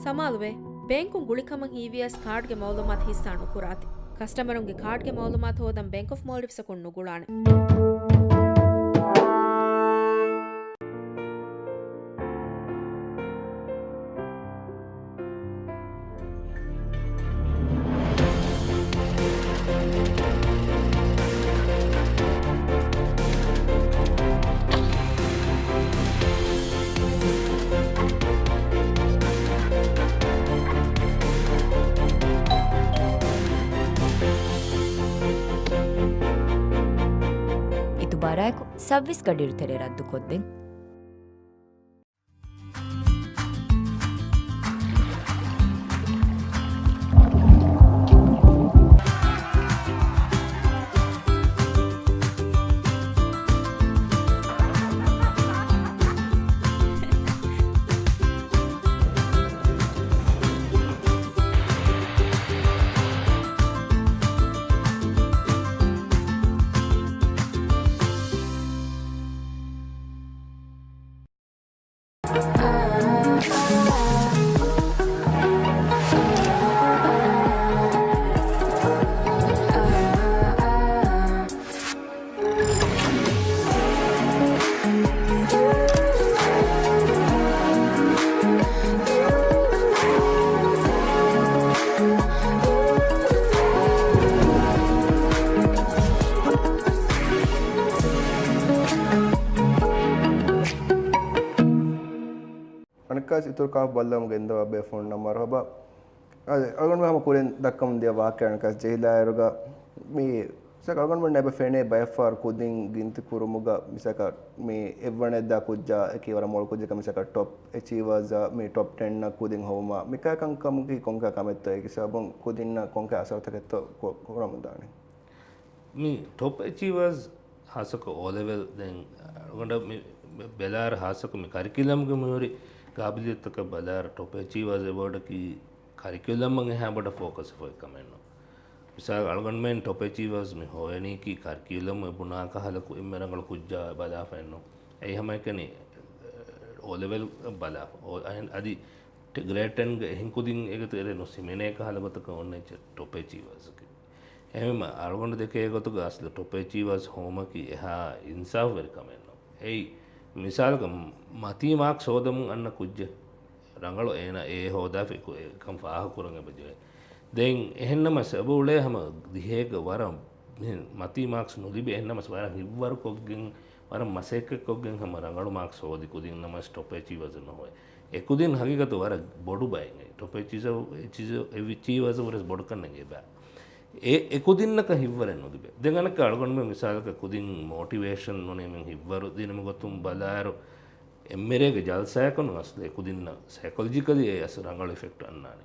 ސަމާލުވޭ، ބޭންކުން ގުޅިކަމަށް ހީވިޔަސް ކާޑްގެ މައުލޫމާތު ހިއްސާ ނުކުރާތި. ކަސްޓަމަރުންގެ ކާޑްގެ މައުލޫމާތު ހޯދަން ބޭންކް އޮފް މޯލްޑިވްސްއަކުން ނުގުޅާނެ. އިތުބާރާއެކު ސައުވީސް ގަޑިއިރު ތެރޭ ރައްދުކޮށްދޭން. އަނެއްކާސް އިތުރު ކާފް ބައްލަވަމުން ގެންދަވާ ބޭފުޅުންނަށް މަރުހަބާ. އަޅުގަނޑު ހަމަ ކުރިން ދައްކަމުން ދިޔަ ވާޤިޢާއަކަސް ޖެހިލާއިރުގަ މި އަޅުގަނޑުމެން އެބަ ފެނޭ ބައެއްފަހަރު ކުދިން ގިންތި ކުރުމުގަ މިސާކަށް މި އެއްވަނައްދާ ކުއްޖާ އެކީ ވަރަށް މޮޅު ކުއްޖަކަށް މިސާކަށް ޓޮޕް އެޗީވާޒާ މި ޓޮޕް ޓެންއަށް ކުދިން ހޮވުމާ މިކާ ކަންކަމަކީ ކޮންކާ ކަމެއްތޯ އޭގެ ސަބަބުން ކުދިންނަށް ކޮންކާ އަސަރުތަކެއްތޯ ކު-، ކުރަމުންދާނީ؟ މި ޓޮޕް އެޗީވާޒް ހާއްސަކޮށް އޯ ލެވެލް ދެން އަޅުގަނޑަށް މި ބެލާއިރު ހާއްސަކޮށް މި ކަރިކިއުލަމްގެ މިހުރި ގާބިލިއްޔަތުތަކަށް ބަލާއިރު ޓޮޕް އެޗީވާޒް އެވޯޑަކީ ކަރިކިއުލަމަށް އެހާ ބޮޑަށް ފޯކަސް އޮތް ކަމެއް ނޫން. މިސާލަށް އަޅުގަނޑުމެން ޓޮޕް އެޗީވާޒް މި ހޮވަނީކީ ކަރިކިއުލަމް އެ ބުނާ ކަހަލަ ކު-، އެންމެ ރަނގަޅު ކުއްޖާ ބަލާފައެއް ނޫން. އެއީ ހަމައެކަނި އޯ ލެވެލް ބަލާ، އޯ-، އަދި ޓެ-، ގްރޭޑް ޓެންގެ އެހެން ކުދިން އޭގެ ތެރޭ ނުސިމެނޭ ކަހަލަ ގޮތަކަށް އޮންނަ އެއްޗެއް ޓޮޕް އެޗީވާޒަކީ. އެހެންވީމަ، އަޅުގަނޑު ދެކޭ ގޮތުގަ އަސްލު ޓޮޕް އެޗީވާޒް ހޮވުމަކީ އެހާ އިންސާފުވެރި ކަމެއް ނޫން. އެއީ، މިސާލަކަށް، މަތީ މާކްސް ހޯދަމުން އަންނަ ކުއްޖެއް ރަނގަޅު އޭނަ އޭ ހޯދާފަ އެކަން ފާހަގަކުރަން އެބަޖެހޭ. ދެން އެހެންނަމަސް އެބައުޅޭ ހަމަ ދިހައެއްގަ ވަރަށް މި މަތީ މާކްސް ނުލިބި އެހެންނަމަސް ވަރަށް ހިތްވަރުކޮށްގެން، ވަރަށް މަސައްކަތްކޮށްގެން ހަމަ ރަނގަޅު މާކްސް ހޯދި ކުދިންނަމަސް ޓޮޕް އެޗީވާޒަށް ނުހޮވޭ. އެ ކުދިން ހަގީގަތު ވަރަށް ބޮޑު ބައެއް. ޓޮޕް އެޗީވާޒް، އެޗީވާޒް، އެޗީވާޒް ވެސް ބޮޑުކަން ނެގޭ ބާ. އެ، އެ ކުދިންނަކަށް ހިތްވަރެއް ނުލިބޭ. ދެން އަނެއްކާ އަޅުގަނޑުމެން މިސާލަކަށް ކުދިން މޯޓިވޭޝަން ނޫނީ މި ހިތްވަރު ދިނުމުގެ ގޮތުން ބަލާއިރު، އެންމެރޭގެ ޖަލްސާއަކުން އަސްލު އެ ކުދިންނަށް ސައިކޮލޮޖިކަލީ އެ އަސް ރަނގަޅު އިފެކްޓް އަންނާނެ.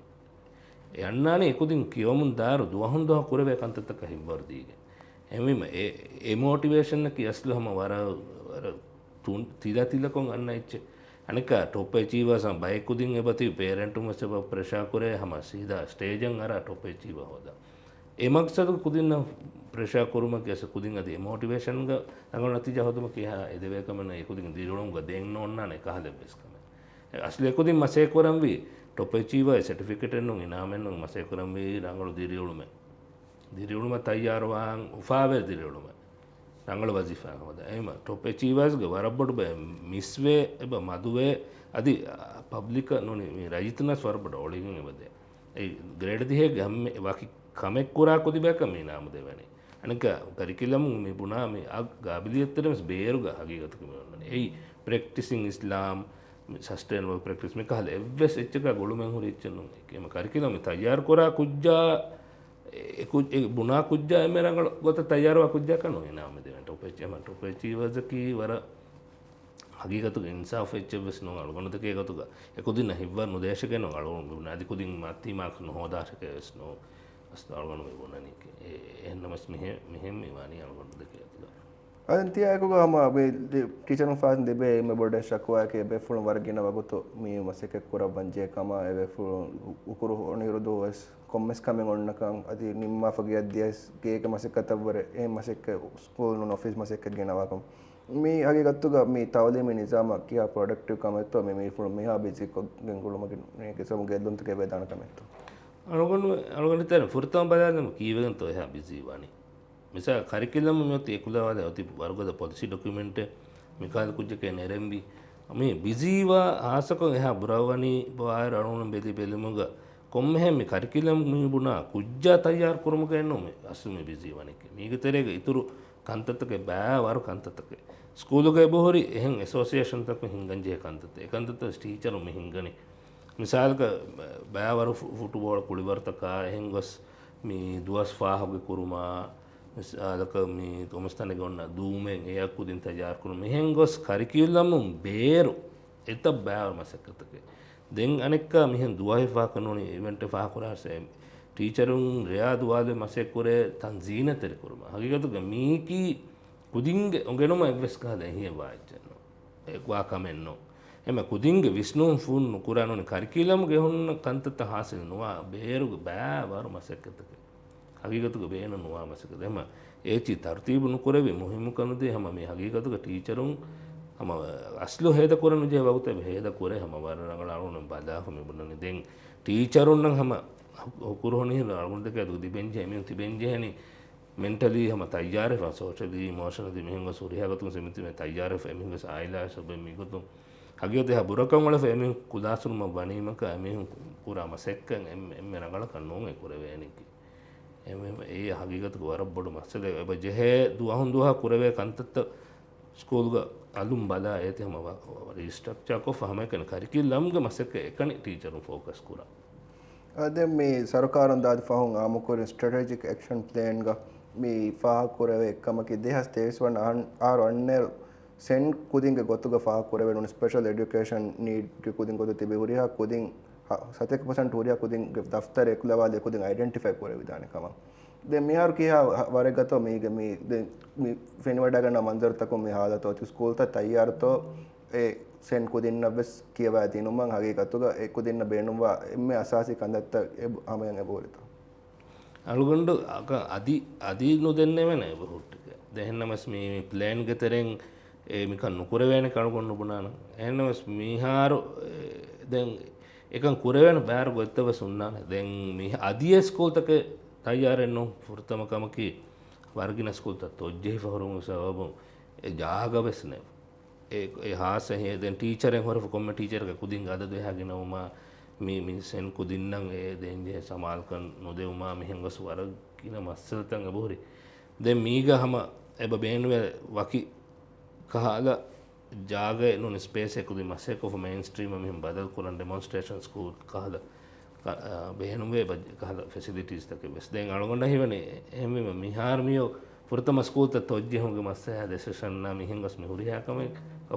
އެ އަންނާނީ އެ ކުދިން ކިޔަވަމުން ދާއިރު ދުވަހުން ދުވަހަށް ކުރެވޭ ކަންތައްތަކަށް ހިތްވަރު ދީގެން. އެހެންވީމަ އެ، އެ މޯޓިވޭޝަންއަކީ އަސްލު ހަމަ ވަރަށް، ވަރަށް ތުން-، ތިލަ ތިލަކޮށް އަންނަ އެއްޗެއް. އަނެއްކާ ޓޮޕް އެޗީވާޒް ބައެއް ކުދިން އެބަތިބި ޕޭރެންޓުން ވެސް އެބަ ޕްރެޝާ ކުރޭ ހަމަ ސީދާ ސްޓޭޖަށް އަރާ ޓޮޕް އެޗީވާ ހޯދާ. އެ މަގްސަދު ކުދިންނަށް ޕްރެޝާ ކުރުމަކީ އަސް ކުދިން އަދި އެ މޯޓިވޭޝަންގަ ރަނގަޅު ނަތީޖާ ހޯދުމަކީ އެހާ އެދެވޭ ކަމެއް ނޫން. އެ ކުދިން ދިރިއުޅުމުގަ ދެން ނޯންނާނެ ކަހަލަ އެއްވެސް ކަމެއް. އެ އަސްލު އެ ކުދިން މަސައްކަތް ކުރަންވީ ޓޮޕް އެޗީވާ ސެޓިފިކެޓެއް ނޫން، އިނާމެއް ނޫން، މަސައްކަތް ކުރަންވީ ރަނގަޅު ދިރިއުޅުމެއް. ދިރިއުޅުމަށް ތައްޔާރުވާން އުފާވެރި ދިރިއުޅުމެއް. ރަނގަޅު ވަޒީފާ ހޯދާ. އެހެންވީމަ ޓޮޕް އެޗީވާޒްގެ ވަރަށް ބޮޑު ބައެއް މިސްވޭ، އެބަ މަދުވޭ، އަދި، އާ، ޕަބްލިކަށް ނޫނީ މި ރައްޔިތުންނަސް ވަރަށް ބޮޑަށް އޮޅިގެން އެބަދޭ. އެ ގްރޭޑް ދިހައިގެ ހަމަ ވަކި ކަމެއް ކުރާ ކުދި ބަޔަކަށް މި އިނާމު ދެވޭނެ. އަނެއްކާ ކަރިކިއުލަމުން މި ބުނާ މި އާ ގާބިލިއްޔަތުތެރޭ ވެސް ބޭރުގަ ހަގީގަތަކަށް މި އޮންނަނީ. އެއީ ޕްރެކްޓިސިން އިސްލާމް، ސަސްޓެއިނަބަލް ޕްރެކްޓިސް މި ކަހަލަ އެއްވެސް އެއްޗަކާ ގުޅުމެއް ހުރި އެއްޗެއް ނޫން. އެ ކަރިކިއުލަމް މި ތައްޔާރު ކުރާ ކުއްޖާ، އެ ކު-، އެ ބުނާ ކުއްޖާ އެންމެ ރަނގަޅު ގޮތަށް ތައްޔާރުވާ ކުއްޖާކަށް ނޫން އިނާމެއް ދެވޭނެ. ޓޮޕް އެޗީ-، ޓޮޕް އެޗީވާޒަކީ ވަރަށް ހަގީގަތުގަ އިންސާފު އެއްޗެއްވެސް ނޫން. އަޅުގަނޑު ދެކޭ ގޮތުގަ އެކުދިންނަށް ހިތްވަރު ނުދޭށެކޭ ނޫން. އަޅުގަނޑު އަދި ކުދިން މަތީ މާކް ނުހޯދާށެކޭ ވެސް ނޫން. އަސްލު އަޅުގަނޑު މި ބުނަނީ އެ-، އެހެންނަމަސް މިހެ-، މިހެން މި ވާނީ އަޅުގަނޑު ދެކޭ ގޮތުގަ. އަދި ތިޔާއެކުގަ ހަމަ މި ޓީޗަރުން ފަހަތުން ލިބޭ އެންމެ ބޮޑު ޝަކުވާއަކީ ބޭފުޅުން ވަރަށް ގިނަ ވަގުތު މި މަސައްކަތް ކުރައްވަން ޖެހޭ ކަމަށް. އެ ބޭފުޅުން އު-، އުކުރު އޮނިއިރު ދުވަސް ކޮންމެސް ކަމެއް އޮންނަކަން އަދި ނިންމާފަ ގެޔަށް ދިޔަސް ގޭގެ މަސައްކަތަށްވުރެ އެ މަސައްކަތް ސްކޫލް ނޫން އޮފީސް މަސައްކަތް ގިނަވާކަން. މި ހަގީގަތުގަ މި ތައުލީމީ ނިޒާމަށް ކިހާ ޕްރޮޑަކްޓިވް ކަމެއްތޯ މި މީފުޅުން މިހާ ބިޒީ ކޮށްގެން ގުޅުމަކީ ގެއްލުންތަކެއް ވެދާނެ ކަމެއްތޯ؟ އަޅުގަނޑު، އަޅުގަނޑު ތެރެ ފުރަތަމަ ބަލާލަމު ކީއްވެގެންތޯ އެހާ ބިޒީ ވާނީ. މިސާލަށް ކަރިކިއުލަމް މިއޮތީ އެކުލަވާލެ އޮތީ ވަރުގަދަ ޕޮލިސީ ޑޮކިއުމެންޓެއް މިކާލު ކުއްޖެކޭ ނެރެންވީ. މި ބިޒީވާ ހާއްސަކޮށް އެހާ ބުރަވަނީ ބޮވާއިރު އަޅުގަނޑު ބެލި ބެލުމުގަ ކޮންމެހެން މި ކަރިކިއުލަމް މި ބުނާ ކުއްޖާ ތައްޔާރު ކުރުމުގައެއްނު މި އަސްލު މި ބިޒީ ވަނީކީ. މީގެ ތެރޭގަ އިތުރު ކަންތައްތަކެއް ބައިވަރު ކަންތައްތަކެއް. ސްކޫލުގަ އެބަހުރި އެހެން އެސޯސިއޭޝަންތަކުން ހިންގަންޖެހޭ ކަންތައްތައް. އެކަންތައްތައް ޓީޗަރުން މި ހިންގަނީ. މިސާލަކަށް، ބައިވަރު ފު-، ފުޓުބޯޅަ ކުޅިވަރުތަކާ އެހެން ގޮސް މި ދުވަސް ފާހަގަ ކުރުމާ، މިސާލަކަށް މި ގޮމެސްތަނެއްގަ އޮންނަ ދޫމެއް އެއަށް ކުދިން ތައްޔާރު ކުރުން. މިހެން ގޮސް ކަރިކިއުލަމުން ބޭރު އެތައް ބައިވަރު މަސައްކަތްތަކެއް. ދެން އަނެއްކާ މިހެން ދުވަހެއް ފާހަގަ ނޫނީ އިވެންޓެއް ފާހަގަ ކުރާސް ޓީޗަރުން ރެޔާ ދުވާލު މަސައްކަތް ކުރޭ ތަންޒީނަށް ތެރެކުރުމަށް. ހަގީގަތުގަ މީކީ ކުދިންގެ އުނގެނުމަށް އެއްވެސް ކަހަލަ އެހީއެއް ވާ އެއްޗެއް ނޫން. އެ ވާ ކަމެއް ނޫން. އެމަ ކުދިންގެ ވިސްނުން ފޫން ނުކުރާ ނޫނީ ކަރިކިއުލަމްގެ ހުންނަ ކަންތައްތައް ހާސިލް ނުވާ ބޭރުގެ ބައިވަރު މަސައްކަތްތަކެއް. ހަގީގަތުގަ ބޭނުން ނުވާ މަސައްކަތެއް. އެމަ އޭޗި ތަރުތީބު ނުކުރެވި މުހިއްމު ކަންތައް ހަމަ މި ހަގީގަތުގަ ޓީޗަރުން ހަމަ އަސްލު ހޭދަ ކުރަން ޖެހޭ ވަގުތެއް ހޭދަ ކުރޭ ހަމަ ވަރަށް ރަނގަޅަށް އަޅުގަނޑު ބަލާފަ މި ބުނަނީ. ދެން ޓީޗަރުންނަށް ހަމަ ހު-، ހުކުރު ހޮނިހިން އަޅުގަނޑު ދެކެ އަދު ތިބެންޖެހޭ މީހުން ތިބެންޖެހެނީ މެންޓަލީ ހަމަ ތައްޔާރެފަ، ސޯޝަލީ، އިމޯޝަނަލީ މިހެން ގޮސް ހުރިހާ ގޮތުން ސެމިތިމެ ތައްޔާރެފަ އެމީހުން ގޮސް އާއިލާ ސަބަބެން މިގޮތުން ހަގީގަތު އެހާ ބުރަކަށް އުޅެފަ އެމީހުން ކުލާސްރޫމަށް ވަނީމަކަ އެމީހުން ކުރާ މަސައްކަތް އެންމެ، އެންމެ ރަނގަޅަކަށް ނޫން އެ ކުރެވޭނީކީ. އެ، އެ، އެ ހަގީގަތުގަ ވަރަށް ބޮޑު މައްސަލައެއް. އެބަ ޖެހޭ ދުވަހުން ދުވަހަށް ކުރެވޭ ކަންތައްތައް ސްކޫލްގަ އަލުން ބަލާ އޭތި ހަމަ ވަ-، ވަ-، ރީސްޓްރަކްޗާ ކޮށްފަ ހަމައެކަނި ކަރިކިއުލަމްގެ މަސައްކަތް އެކަނި ޓީޗަރުން ފޯކަސް ކުރާ. އަ، ދެން މި ސަރުކާރުން ދާދި ފަހުން އާއްމުކުރިން ސްޓްރެޓެޖިކް އެކްޝަން ޕްލޭންގަ މި ފާހަގަކުރެވޭ ކަމަކީ، ދެހާސް ތޭވީސް ވަނަ އަހަން-، އަހަރު އަންނައިރު ސެން ކުދިންގެ ގޮތުގަ ފާހަގަކުރެވޭނެ ސްޕެޝަލް އެޑިއުކޭޝަން ނީޑްގެ ކުދިން ގޮތު ތިބި ހުރިހާ ކުދިން ހަ-، ސަތޭކަ ޕަސެންޓް ހުރިހާ ކުދިންގެ ދަފްތަރެއް އެކުލަވާލި ކުދިން އައިޑެންޓިފައި ކުރެވިދާނެ ކަމަށް. ދެން މިހާރު ކިހާ ހަ-، ވަރެއް ގަތޯ މީގެ މީ، ދެން މި ފެނިވަޑައިގަންނަ މަންޒަރުތަކުން މި ހާލަތު އޮތީ ސްކޫލްތައް ތައްޔާރުތޯ އެ ސެން ކުދިންނަށް ވެސް ކިޔަވާ ދިނުމަށް ހަގީގަތުގަ އެ ކުދިންނަށް ބޭނުންވާ އެންމެ އަސާސީ ކަންތައްތައް އެ ހަމަޔަށް އެބަހުރިތޯ؟ އަޅުގަނޑު އަކަ-، އަދި، އަދި ނުދެންނެވެނެ އެބަހުއްޓިގެ. ދެން އެހެންނަމަސް މި، މި ޕްލޭންގެ ތެރެއިން އެ މިކަން ނުކުރެވޭނެ ކަޅުގޮން ނުބުނާނަން. އެހެންނަމަސް މިހާރު، އެ، ދެން އެކަން ކުރެވޭނެ ބާރު ގޮތްތައް ވެސް ހުންނާނެ. ދެން މި އަދި އެ ސްކޫލްތަކެއް ތައްޔާރެއް ނޫން. ފުރަތަމަ ކަމަކީ ވަރަށް ގިނަ ސްކޫލްތައް ތޮއްޖެހިފަ ހުރުމުގެ ސަބަބުން އެ ޖާގަ ވެސް ނެތް. އެ، އެ ހާސް އެހެ-، ދެން ޓީޗަރެއް ހުރެފަ ކޮންމެ ޓީޗަރަކަށް ކުދިން އަދަދު އެހާ ގިނަވުމާ، މި، މި ސެން ކުދިންނަށް އެ ދޭންޖެހޭ ސަމާލުކަން ނުދެވުމާ، މިހެން ގޮސް ވަރަށް ގިނަ މައްސަލަތައް އެބަހުރި. ދެން މީގަ ހަމަ އެބަ ބޭނުވޭ ވަކި ކަހަލަ ޖާގައެއް ނޫން، ސްޕޭސް އެކުދިން މަސައްކަތްކޮށްފަ މެއިންސްޓްރީމަށް މިހެން ބަދަލު ކުރަން ޑެމޮންސްޓްރޭޝަން ސްކޫލް ކަހަލަ ކަ-، އާ، ބޭނުންވޭ ބަޖެ-، ކަހަލަ ފެސިލިޓީސްތަކެއް ވެސް. ދެން އަޅުގަނޑަށް ހީވަނީ އެހެންވީމަ މިހާރު މިއޮ ފުރަތަމަ ސްކޫލްތައް ތޮއްޖެހުމުގެ މައްސަލަ ދެ ސެޝަންނާ މިހެން ގޮސް މި ހުރިހާ ކަމެއް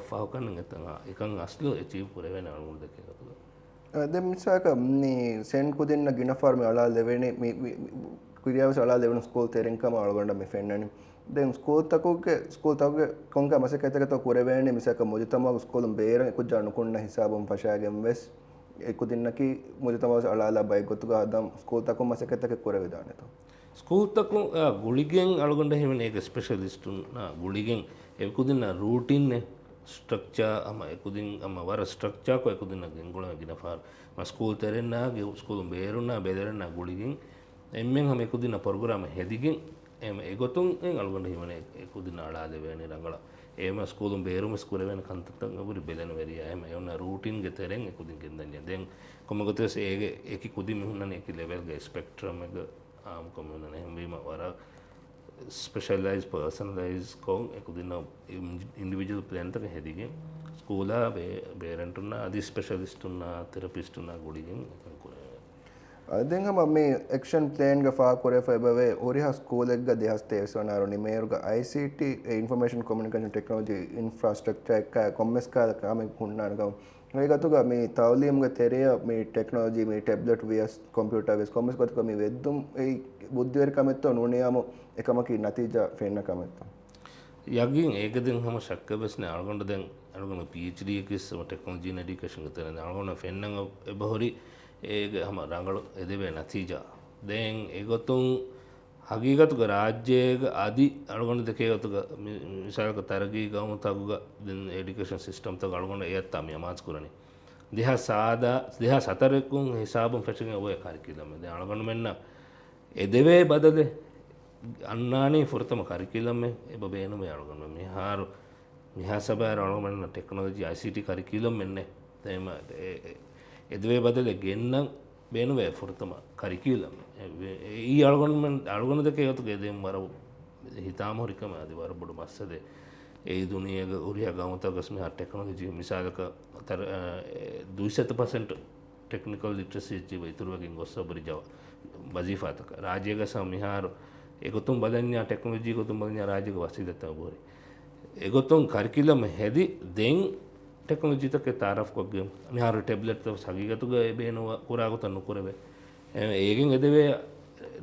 ފާހަގަކަން އެތަން އެކަން އަސްލު އެޗީވް ކުރެވޭނެ އަޅުގަނޑު ދެކޭ ގޮތުގަ. އަ، ދެން މިސާލަކަށް މި ސެން ކުދިންނަށް ގިނަ ފަހަރު މި އަޅާލެވެނީ، މި، މި، ކުރިޔާ ވެސް އަޅާލެވެނު ސްކޫލް ތެރެއިން ކަމަށް އަޅުގަނޑަށް މި ފެންނަނީ. ދެން ސްކޫލްތަކުގެ، ސްކޫލްތަކުގެ ކޮންކަހަލަ މަސައްކަތްތަކެއްތޯ ކުރެވޭނީ މިސާލަކަށް މުޖުތަމަޢުގެ ސްކޫލުން ބޭރަށް އެކުއްޖާ ނުކުންނަ ހިސާބުން ފަށާގެން ވެސް، އެ ކުދިންނަކީ މުޖުތަމަޢު ވެސް އަޅާލާ ބައެއް ގޮތުގަ ހަދަން ސްކޫލްތަކުން މަސައްކަތްތަކެއް ކުރެވިދާނެތޯ؟ ސްކޫލްތަކުން، އާ، ގުޅިގެން އަޅުގަނޑަށް ހީވަނީ އޭގެ ސްޕެޝަލިސްޓުންނާ ގުޅިގެން އެ ކުދިންނަށް ރޫޓިންއެއް ސްޓްރަކްޗާ ހަމަ އެކުދިން ހަމަ ވަރަށް ސްޓްރަކްޗާކޮށް އެކުދިންނަށް ގެންގުޅެން ގިނަ ފަހަރު. މަ ސްކޫލް ތެރެންނާ ގެ-، ސްކޫލުން ބޭރުންނާ ބެލެރެންނާ ގުޅިގެން އެންމެން ހަމަ އެކުދިންނަށް ޕްރޮގްރާމެއް ހެދިގެން އެމަ އެގޮތުން އެން އަޅުގަނޑަށް ހީވަނީ އެ-، އެކުދިންނަށް އަޅާލެވޭނެ ރަނގަޅަށް. އެމަ ސްކޫލުން ބޭރުން ވެސް ކުރެވޭނެ ކަންތައްތައް އެބަހުރި ބެލެނިވެރިޔާ އެމަ އެ އޮންނަ ރޫޓިންގެ ތެރެއިން އެކުދިން ގެންދަންޏާ. ދެން ކޮންމެ ގޮތެއް ވެސް އޭގެ އެކި ކުދިން މީހުންނަނީ އެކި ލެވެލްގެ ސްޕެކްޓްރަމްއެއްގަ އާއްމުކޮށް މިހުންނަނީ. އެހެންވީމަ ވަރަށް ސްޕެޝަލައިޒް، ޕާސަނަލައިޒް ކޮށް އެކުދިންނަށް އިން-، އިންޑިވިޖުއަލް ޕްލޭންތަކެއް ހެދިގެން ސްކޫލާ ބޭ-، ޕޭރެންޓުންނާ އަދި ސްޕެޝަލިސްޓުންނާ ތެރަޕިސްޓުންނާ ގުޅިގެން އެކަން ކުރެވޭ. އަ، ދެން ހަމަ މި އެކްޝަން ޕްލޭންގަ ފާހަގަކުރެވިފަ އެބަވޭ ހުރިހާ ސްކޫލެއްގަ ދެހާސް ތޭވީސް ވަނަ އަހަރު ނިމޭއިރުގަ އައިސީޓީ، އެ އިންފޮމޭޝަން ކޮމިއުނިކޭޝަން ޓެކްނޮލޮޖީ އިންފްރާސްޓްރަކްޗާ އެއްކާ ކޮންމެސް ކަހަލަ ކަމެއް ހުންނާނެ ކަމަށް. ހަގީގަތުގަ މި ތައުލީމުގެ ތެރެއަށް މި ޓެކްނޮލޮޖީ، މި ޓެބްލެޓް ވިޔަސް، ކޮމްޕިއުޓާ ވިޔަސް، ކޮންމެސް ގޮތަކަށް މި ވެއްދުން އެއީ ބުއްދިވެރި ކަމެއްތޯ ނޫނިޔާމު އެކަމަކީ ނަތީޖާ ފެންނަ ކަމެއްތޯ؟ ޔަގީން އޭގެ ދެން ހަމަ ޝައްކެއް ވެސް ނެތް. އަޅުގަނޑު ދެން އަޅުގަނޑު ޕީއެޗްޑީއަކީ ސަމަ ޓެކްނޮލޮޖީ އިން އެޑިއުކޭޝަންގެ ތެރެއިން އަޅުގަނޑަށް ފެންނަން އެބަހުރި އޭގެ ހަމަ ރަނގަޅު އެދެވޭ ނަތީޖާ. ދެން އެގޮތުން ހަގީގަތުގަ ރާއްޖޭގަ އަދި އަޅުގަނޑު ދެކޭ ގޮތުގަ މި-، މިސާލަކަށް ތަރައްގީ ގައުމުތަކުގަ ދެން އެޑިއުކޭޝަން ސިސްޓަމްތަކުގަ އަޅުގަނޑު އެއަށްތާ މި އަމާޒު ކުރަނީ. ދެހާސް ސާދާ، ދެހާސް ހަތަރަކުން ހިސާބުން ފެށިގެން އޮވޭ ކަރިކިއުލަމެއް. ދެން އަޅުގަނޑުމެންނަށް އެދެވޭ ބަދަލެއް އަންނާނީ ފުރަތަމަ ކަރިކިއުލަމެއް އެބަ ބޭނުމޭ އަޅުގަނޑު. މިހާރު، މިހާ ސަބައިރު އަޅުގަނޑުމެންނަށް ޓެކްނޮލޮޖީ އައިސީޓީ ކަރިކިއުލަމެއް ނެތް. އެ-، އެ-، އެދެވޭ ބަދަލެއް ގެންނަން ބޭނުންވޭ ފުރަތަމަ ކަރިކިއުލަމެއް. އެ-، އެ-، އެއީ އަޅުގަނޑުމެން، އަޅުގަނޑު ދެކޭ ގޮތުގައި ދެން ވަރަށް ހިތާމަހުރި ކަމެއް އަދި ވަރަށް ބޮޑު މައްސަލައެއް. އެއީ ދުނިޔޭގެ ހުރިހާ ގައުމުތަކުގަސް މިހާރު ޓެކްނޮލޮޖީ މިސާލަކަށް ތަރ-، އެ، ދުއިސައްތަ ޕަސެންޓް ޓެކްނިކަލް ލިޓްރަސީ އެއްޗެއް އިތުރުވެގެން ގޮއްސަ ބުރި ޖަވާ-، ވަޒީފާތަކަށް. ރާއްޖޭގަސް މިހާރު އެގޮތުން ބަލަންޏާ، ޓެކްނޮލޮޖީ ގޮތުން ބަލަންޏާ ރާއްޖޭގެ ވަސީލަތްތައް ބުރި. އެގޮތުން ކަރިކިއުލަމް ހެދި ދެން ޓެކްނޮލޮޖީތަކެއް ތައާރަފް ކޮށްގެން މިހާރު ޓެބްލެޓްތައް ހަގީގަތުގަ އެ ބޭނުން ކުރާ ގޮތަށް ނުކުރެވޭ. އެ-، އޭގެން އެދެވޭ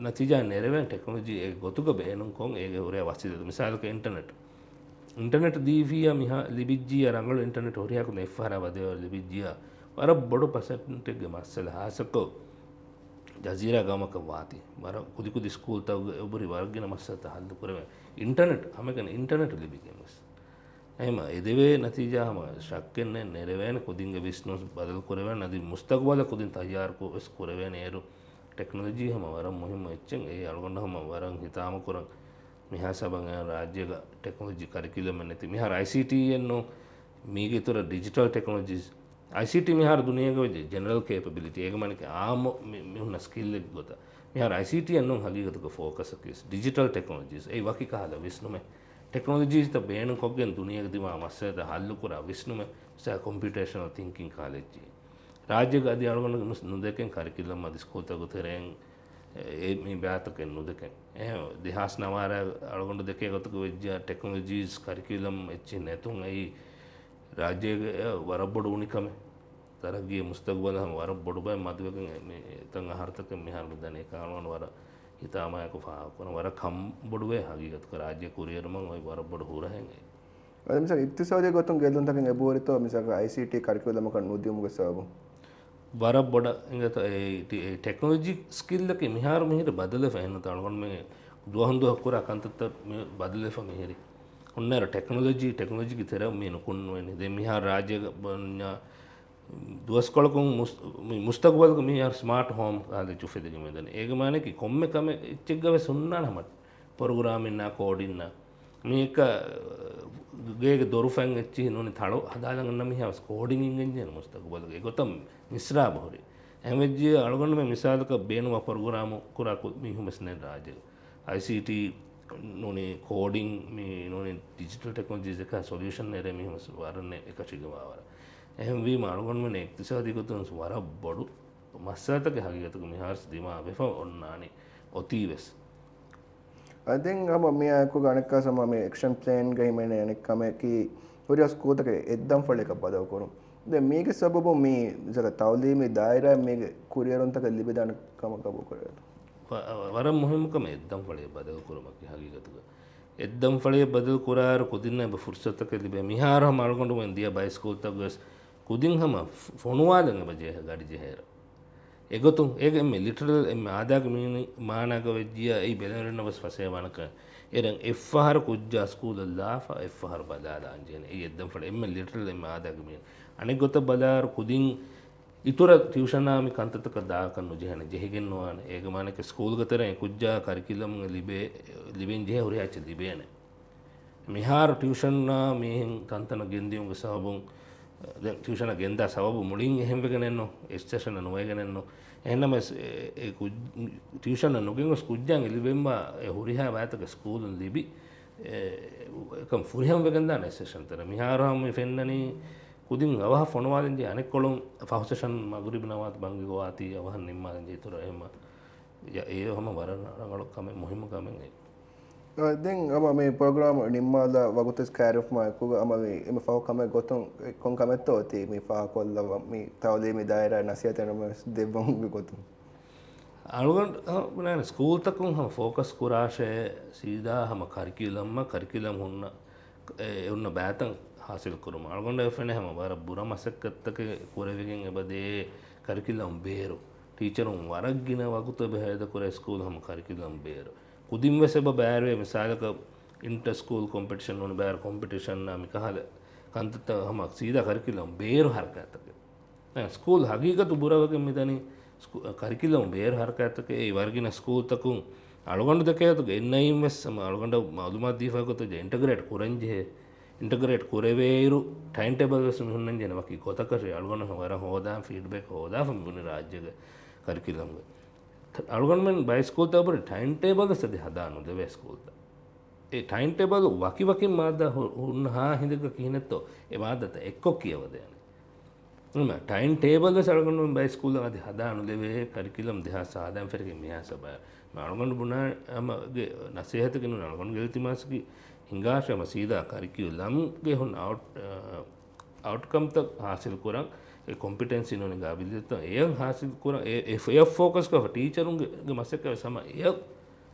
ނަތީޖާ ނެރެވެން ޓެކްނޮލޮޖީ އެ ގޮތުގަ ބޭނުންކޮށް އޭގެ ހުރިހާ ވަސީލަތު. މިސާލަކަށް އިންޓަނެޓް. އިންޓަނެޓް ދީފިއްޔާ މިހާ ލިބިއްޖިއްޔާ ރަނގަޅު އިންޓަނެޓް ހުރިހާ ކުދިން އެއްފަހަރާ ވަދެވަރު ލިބިއްޖިއްޔާ ވަރަށް ބޮޑު ޕަސެންޓެއްގެ މައްސަލަ ހާއްސަކޮށް ޖަޒީރާ ގައުމަކަށް ވާތީ. ވަރަށް ކުދިކުދި ސްކޫލްތަކުގަ އެބުރި ވަރަށް ގިނަ މައްސަލަތައް ހައްލު ކުރެވެން. އިންޓަނެޓް، ހަމައެކަނި އިންޓަނެޓް ލިބިގެން ވެސް. އެ އެހެމަ އެދެވޭ ނަތީޖާ ހަމަ ޝައްކެއް ނެތް، ނެރެވޭނެ ކުދިންގެ ވިސްނުން ބަދަލު ކުރެވޭނެ، އަދި މުސްތަގުބަލަށް ކުދިން ތައްޔާރު ކު-، ވެސް ކުރެވޭނެ. އޭރު ޓެކްނޮލޮޖީ ހަމަ ވަރަށް މުހިއްމު އެއްޗެއް. އެ އަޅުގަނޑު ހަމަ ވަރަށް ހިތާމަ ކުރަން މިހާ ސަބަން ރާއްޖޭގަ ޓެކްނޮލޮޖީ ކަރިކިއުލަމެއް ނެތި. މިހާރު އައިސީޓީއެއް ނޫން، މީގެ އިތުރަށް ޑިޖިޓަލް ޓެކްނޮލޮޖީސް. އައިސީޓީ މިހާރު ދުނިޔޭގަ ވެއްޖެ ޖެނެރަލް ކޭޕަބިލިޓީ. އޭގެ މާނައަކީ އާއްމު މި-، މީހުންނަށް ސްކިލްއެއްގެ ގޮތަށް. މިހާރު އައިސީޓީއެއް ނޫން ހަގީގަތުގަ ފޯކަސަކީ ޑިޖިޓަލް ޓެކްނޮލޮޖީސް. އެއީ ވަކި ކަހަލަ ވިސްނުމެއް. ޓެކްނޮލޮޖީސްތައް ބޭނުންކޮށްގެން ދުނިޔޭގެ ދިމާ މައްސަލަތައް ހައްލުކުރާ ވިސްނުމެއް، މިސާލަކަށް ކޮމްޕިއުޓޭޝަނަލް ތިންކިން ކަހަލަ އެއްޗެއް. ރާއްޖޭގަ އަދި އަޅުގަނޑު ނު-، ނުދެކެން ކަރިކިއުލަމް އަދި ސްކޫލްތަކުގެ ތެރެއިން އެ، މި ބާތަކެއް ނުދެކެން. އެހެން ދެހާސް ނަވާރަ އަޅުގަނޑު ދެކޭ ގޮތަކަށް ވެއްޖެ ޓެކްނޮލޮޖީސް ކަރިކިއުލަމް އެއްޗެއް ނެތުން އެއީ ރާއްޖޭގެ ވަރަށް ބޮޑު އުނިކަމެއް. ތަރައްގީ މުސްތަގުބަލަށް ހަމަ ވަރަށް ބޮޑު ބައެއް މަދުވެގެން އެ-، މި އެތަން އަހަރުތަކެއް މިހާރު މި ދަނީ ކާނުން ވަރަށް ހިތާމަޔާކޮށް ފާހަގަކުރަން. ވަރަށް ކަންބޮޑުވޭ ހަގީގަތުގަ ރާއްޖެ ކުރިއެރުމަށް އޮތް ވަރަށް ބޮޑު ހުރަހެއް އެއީ. އަދި މިސާލަކަށް އިޤްތިޞާދީ ގޮތުން ގެއްލުންތަކެއް އެބަހުރިތޯ މިސާލަކަށް އައިސީޓީ ކަރިކިއުލަމަކަށް ނުދިއުމުގެ ސަބަބުން؟ ވަރަށް ބޮޑަށް އިނގޭތޯ އެ ޓި-، އެ ޓެކްނޮލޮޖީ ސްކިލްއަކީ މިހާރު މިހިރަ ބަދަލުވެފަ އެހެންނުތަ އަޅުގަނޑުމެން ދުވަހުން ދުވަހަށް ކުރާ ކަންތައްތައް މި ބަދަލުވެފަ މިހިރީ. ހުންނައިރު ޓެކްނޮލޮޖީ، ޓެކްނޮލޮޖީގެ ތެރެއަށް މީ ނުކުންނުވޭނެ. ދެން މިހާރު ރާއްޖޭގަ ބުންޏާ ދުވަސްކޮޅަކުން މުސް-، މި މުސްތަގުބަލުގަ މިހާރު ސްމާޓް ހޯމް ކާލެޖު އުފެދިގެން މިދަނީ. އޭގެ މާނައަކީ ކޮންމެ ކަމެއް އެއްޗެއްގަ ވެސް ހުންނާނެ ހަމަ ޕްރޮގްރާމިންއާ ކޯޑިންއާ. މީ އެކަ ގޭގެ ދޮރުފަތް އެއްޗިހި ނޫނީ ތަޅު ހަދާލަން އަންނަ މީހާ ވެސް ކޯޑިން އިނގެންޖެހޭނެ މުސްތަގުބަލުގަ. އެގޮތަށް މިސްރާބު ހުރި. އެހެންވެއްޖެ އަޅުގަނޑުމެން މިސާލަކަށް ބޭނުމާ ޕްރޮގްރާމު ކުރާ ކު-، މީހުން ވެސް ނެތް ރާއްޖޭގަ. އައިސީޓީ ނޫނީ ކޯޑިން މި ނޫނީ ޑިޖިޓަލް ޓެކްނޮލޮޖީސް އެކަ ސޮލިއުޝަން ނެރޭ މީހުން ވެސް ވަރަށް ނެތް އެކަށީގެން ވާވަރަށް. އެހެންވީމަ އަޅުގަނޑުމެން އިޤްތިޞާދީ ގޮތުން ވެސް ވަރަށް ބޮޑު މައްސަލަތަކެއް ހަގީގަތުގަ މިހާރު ދިމާވެފަ އޮންނާނީ އޮތީ ވެސް. އަދި ދެން ހަމަ މިއާއެކު އަނެއްކާ ހަމަ މި އެކްޝަން ޕްލޭންގައި ހިމެނޭ އަނެއް ކަމަކީ ހުރިހާ ސްކޫލްތަކެއް އެއްދަންފަޅިއަކަށް ބަދަލުކުރުން. ދެން މީގެ ސަބަބުން މި ތައުލީމީ ދާއިރާއަށް މީގެ ކުރިއެރުންތަކެއް ލިބިދާނެ ކަމަށް ގަބޫލުކުރެވޭތޯ؟ ވަ-، ވަރަށް މުހިއްމު ކަމެއް އެއްދަންފަޅިއަށް ބަދަލުކުރުމަކީ ހަގީގަތުގަ. އެއްދަންފަޅިއަށް ބަދަލުކުރާއިރު ކުދިންނަށް އެބަ ފުރުސަތުތަކެއް ލިބޭ. މިހާރު ހަމަ އަޅުގަނޑުމެން ދިޔަ ބައެއް ސްކޫލްތަކުގަވެސް ކުދިން ހަމަ ފޮ-، ފޮނުވާލަން އެބަ ޖެހޭ ގަޑި ޖެހޭއިރު. އެގޮތުން އޭގެ އެންމެ ލިޓަރަލް އެންމެ އާދައިގެ މީނި-، މާނާގަ ވެއްޖިއްޔާ އެއީ ބެލެނިވެރިންނަށް ވެސް ފަސޭހަވާނެ ކަމެއް. އޭރުން އެއްފަހަރު ކުއްޖާ ސްކޫލަށް ލާފަ އެއްފަހަރު ބަލާލާން ޖެހޭނެ. އެއީ އެއްދަންފަޅި އެންމެ ލިޓަރަލް އެންމެ އާދައިގެ މީނި. އަނެއް ގޮތަށް ބަލާއިރު ކުދިން އިތުރަށް ޓިއުޝަނާ މި ކަންތައްތަކަށް ދާކަށް ނުޖެހޭނެ، ޖެހިގެން ނުވާނެ. އޭގެ މާނައަކީ ސްކޫލްގެ ތެރެއިން ކުއްޖާ ކަރިކިއުލަމް ލިބޭ، ލިބެން ޖެހޭ ހުރިހާ އެއްޗެއް ލިބޭނެ. މިހާރު ޓިއުޝަނާ މިހެން ތަންތަނަށް ގެންދިޔުމުގެ ސަބަބުން، ދެން ޓިއުޝަނަށް ގެންދާ ސަބަބު މުޅިން އެހެންވެގެނެއްނު، އެއް ސެޝަނަށް ނުވެގެނެއްނު. އެހެންނަމަވެސް އެ، އެ ކުއް-، ޓިއުޝަނަށް ނުގެންގޮސް ކުއްޖާއަށް ލިބެންވާ އެ ހުރިހާ ބައިތަކެއް ސްކޫލުން ލިބި، އެ، އެކަން ފުރިހަމަވެގެންދާނެ އެއް ސެޝަން ތެރޭ. މިހާރު ހަމަ މި ފެންނަނީ ކުދިން އަވަހަށް ފޮނުވާލަންޖެހޭ އަނެއްކޮޅުން ފަހު ސެޝަން މަޣުރިބް ނަމާދު ބަންގި ގޮވާތީ އަވަހަށް ނިންމާލަންޖެހޭ އިތުރަށް އެހެންމަ އެ-، އެ ހަމަ ވަރަށް ރަނގަޅު ކަމެއް، މުހިއްމު ކަމެއް އެއީ. އަ، ދެން ހަމަ މި ޕްރޮގްރާމް ނިންމާލާ ވަގުތުވެސް ކައިރިވެފަ އެކުގަ ހަމަ މި އެންމެ ފަހު ކަމެއް ގޮތުން ކޮން ކަމެއްތޯ އޮތީ މި ފާހަގަކޮށްލައްވަން މި ތައުލީމީ ދާއިރާއަށް ނަސޭހަތެއް ނަމަވެސް ދެއްވަމުން ގޮތުން؟ އަޅުގަނޑު، އަ، ބުނާނެ ސްކޫލްތަކުން ހަމަ ފޯކަސް ކުރާށޭ ސީދާ ހަމަ ކަރިކިއުލަމްއަށް، ކަރިކިއުލަމް ހުންނަ، އެ، އެ ހުންނަ ބައިތައް ހާސިލް ކުރުމަށް. އަޅުގަނޑަށް ފެނޭ ހަމަ ވަރަށް ބުރަ މަސައްކަތްތަކެއް ކުރެވިގެން އެބަ ދޭ ކަރިކިއުލަމް ބޭރު. ޓީޗަރުން ވަރަށް ގިނަ ވަގުތު އެބަ ހޭދަކުރޭ ސްކޫލް ހަމަ ކަރިކިއުލަމް ބޭރު. ކުދިން ވެސް އެބަ ބައިވެރިވޭ މިސާލަކަށް އިންޓަ ސްކޫލް ކޮމްޕިޓިޝަން ނޫނީ ބައިވެރި ކޮމްޕިޓިޝަންއާ މިކަހަލަ ކަންތައްތައް ހަމަ ސީދާ ކަރިކިއުލަމް ބޭރު ހަރަކާތްތަކެއް. އެ، ސްކޫލް ހަގީގަތު ބުރަވެގެން މިދަނީ ސްކޫ-، ކަރިކިއުލަމް ބޭރު ހަރަކާތްތަކެއް. އެއީ ވަރަށް ގިނަ ސްކޫލްތަކުން އަޅުގަނޑު ދެކޭ ގޮތުގަ އެންއައިއެމް ވެސް ހަމަ އަޅުގަނޑަށް މައުލޫމާތު ދީފަ ގޮތުގަ އިންޓަގްރޭޓް ކުރަންޖެހޭ. އިންޓަގްރޭޓް ކުރެވޭއިރު ޓައިމް ޓޭބަލް ވެސް މި ހުންނަންޖެހޭނެ ވަކި ގޮތަކަށް. އަޅުގަނޑު ވަރަށް ހޯދާން ފީޑްބެކް ހޯދާފަ މިބުނި ރާއްޖޭގެ ކަރިކިއުލަމްގެ. އަޅުގަނޑުމެން ބައެއް ސްކޫލްތަކު ބުނި ޓައިމް ޓޭބަލް ވެސް އަދި ހަދާ ނުދެވޭ ސްކޫލްތައް. އެ ޓައިމް ޓޭބަލް ވަކި ވަކިން މާއްދާ ހު-، ހުންނަ ހާ ހިނދެއްގަ ކިހިނެއްތޯ އެ މާއްދާތައް އެއްކޮށް ކިޔަވަދޭނެ. ހަމަ ޓައިމް ޓޭބަލް ވެސް އަޅުގަނޑުމެން ބައެއް ސްކޫލްތައް އަދި ހަދާ ނުލެވޭ ކަރިކިއުލަމް ދެހާސް ސާދައިން ފެށިގެން މިހާ ސަބައި. މި އަޅުގަނޑު ބުނާ ހަމަ ގެ ނަސޭހަތަކީ ނޫން އަޅުގަނޑުގެ އިލްތިމާސަކީ ހިނގާށޭ ހަމަ ސީދާ ކަރިކިއުލަމްގެ ހުން އައުޓް-، އަ، އައުޓްކަމްތައް ހާސިލް ކުރަން، އެ ކޮމްޕިޓެންސީ ނޫނީ ގާބިލިއްޔަތުތައް އެޔަށް ހާސިލް ކުރަން، އެ، އެ، އެޔަށް ފޯކަސް ކޮށްފަ ޓީޗަރުންގެ، ގެ މަސައްކަތް ވެސް ހަމަ އެޔަށް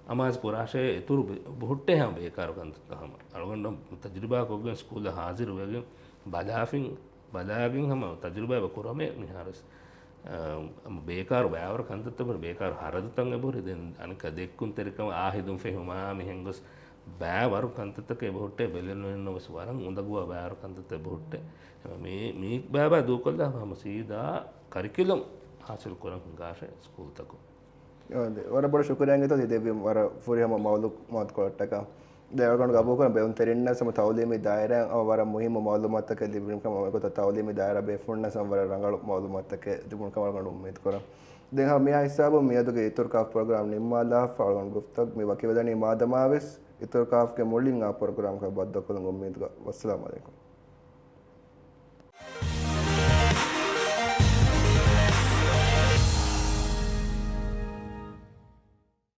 އަމާޒު ކުރާށޭ އިތުރު ބެ-، ބެހުއްޓޭ ހަމަ ބޭކާރު ކަންތައްތައް ހަމަ. އަޅުގަނޑު ތަޖުރިބާ ކޮށްގެން ސްކޫލަށް ހާޒިރު ވެގެން ބަލާފިން، ބަލާގެން ހަމަ ތަޖުރިބާ އެބަ ކުރަމޭ މިހާރު ވެސް. އަ، ބޭކާރު ބައިވަރު ކަންތައްތައް ބޭކާރު ހަރަދުތައް އެބަހުރި. ދެން އަނެއްކާ ދެއްކުންތެރިކަމަށް އާ ހެދުން ފެހުމާ މިހެން ގޮސް ބައިވަރު ކަންތައްތަކެއް އެބަހުއްޓޭ، ބެލެނިން ވެސް ވަރަށް އުނދަގޫވާ ބައިވަރު ކަންތައްތައް އެބަހުއްޓޭ. މީ، މީ ބައިބައި ދޫކޮށްލާ ހަމަ ސީދާ ކަރިކިއުލަމް ހާސިލް ކުރަން ހިނގާށޭ ސްކޫލްތަކުން. އާދެ، ވަރަށް ބޮޑަށް ޝުކުރިއްޔާ އިނގޭތޯ ތި ދެއްވި ވަރަށް ފުރިހަމަ މައުލޫމާތުކޮޅަށްޓަކާ. ދެން އަޅުގަނޑު ގަބޫލުކުރަން ބޭނުންތެރިންނަށް ހަމަ ތައުލީމީ ދާއިރާއަށް ވަރަށް މުހިއްމު މައުލޫމާތުތަކެއް ލިބުނު ކަމަށް އެގޮތަށް ތައުލީމީ ދާއިރާ ބޭފުޅުންނަށް ހަމަ ވަރަށް ރަނގަޅު މައުލޫމާތުތަކެއް ލިބުނު ކަމަށް އަޅުގަނޑު އުއްމީދު ކުރަން. ދެން ހަމަ މިއާ ހިސާބުން މިއަދުގެ އިތުރު ކާފް ޕްރޮގްރާމް ނިންމާލާފަ އަޅުގަނޑު ގުފްތަ މި ވަކިވެދަނީ މާދަމާވެސް އިތުރު ކާފްގެ މުޅިން އާ ޕްރޮގްރާމްގަ ބައްދަލުކޮށްލަން އުއްމީދުގަ. ވައްސަލާމް އަލައިކުމް.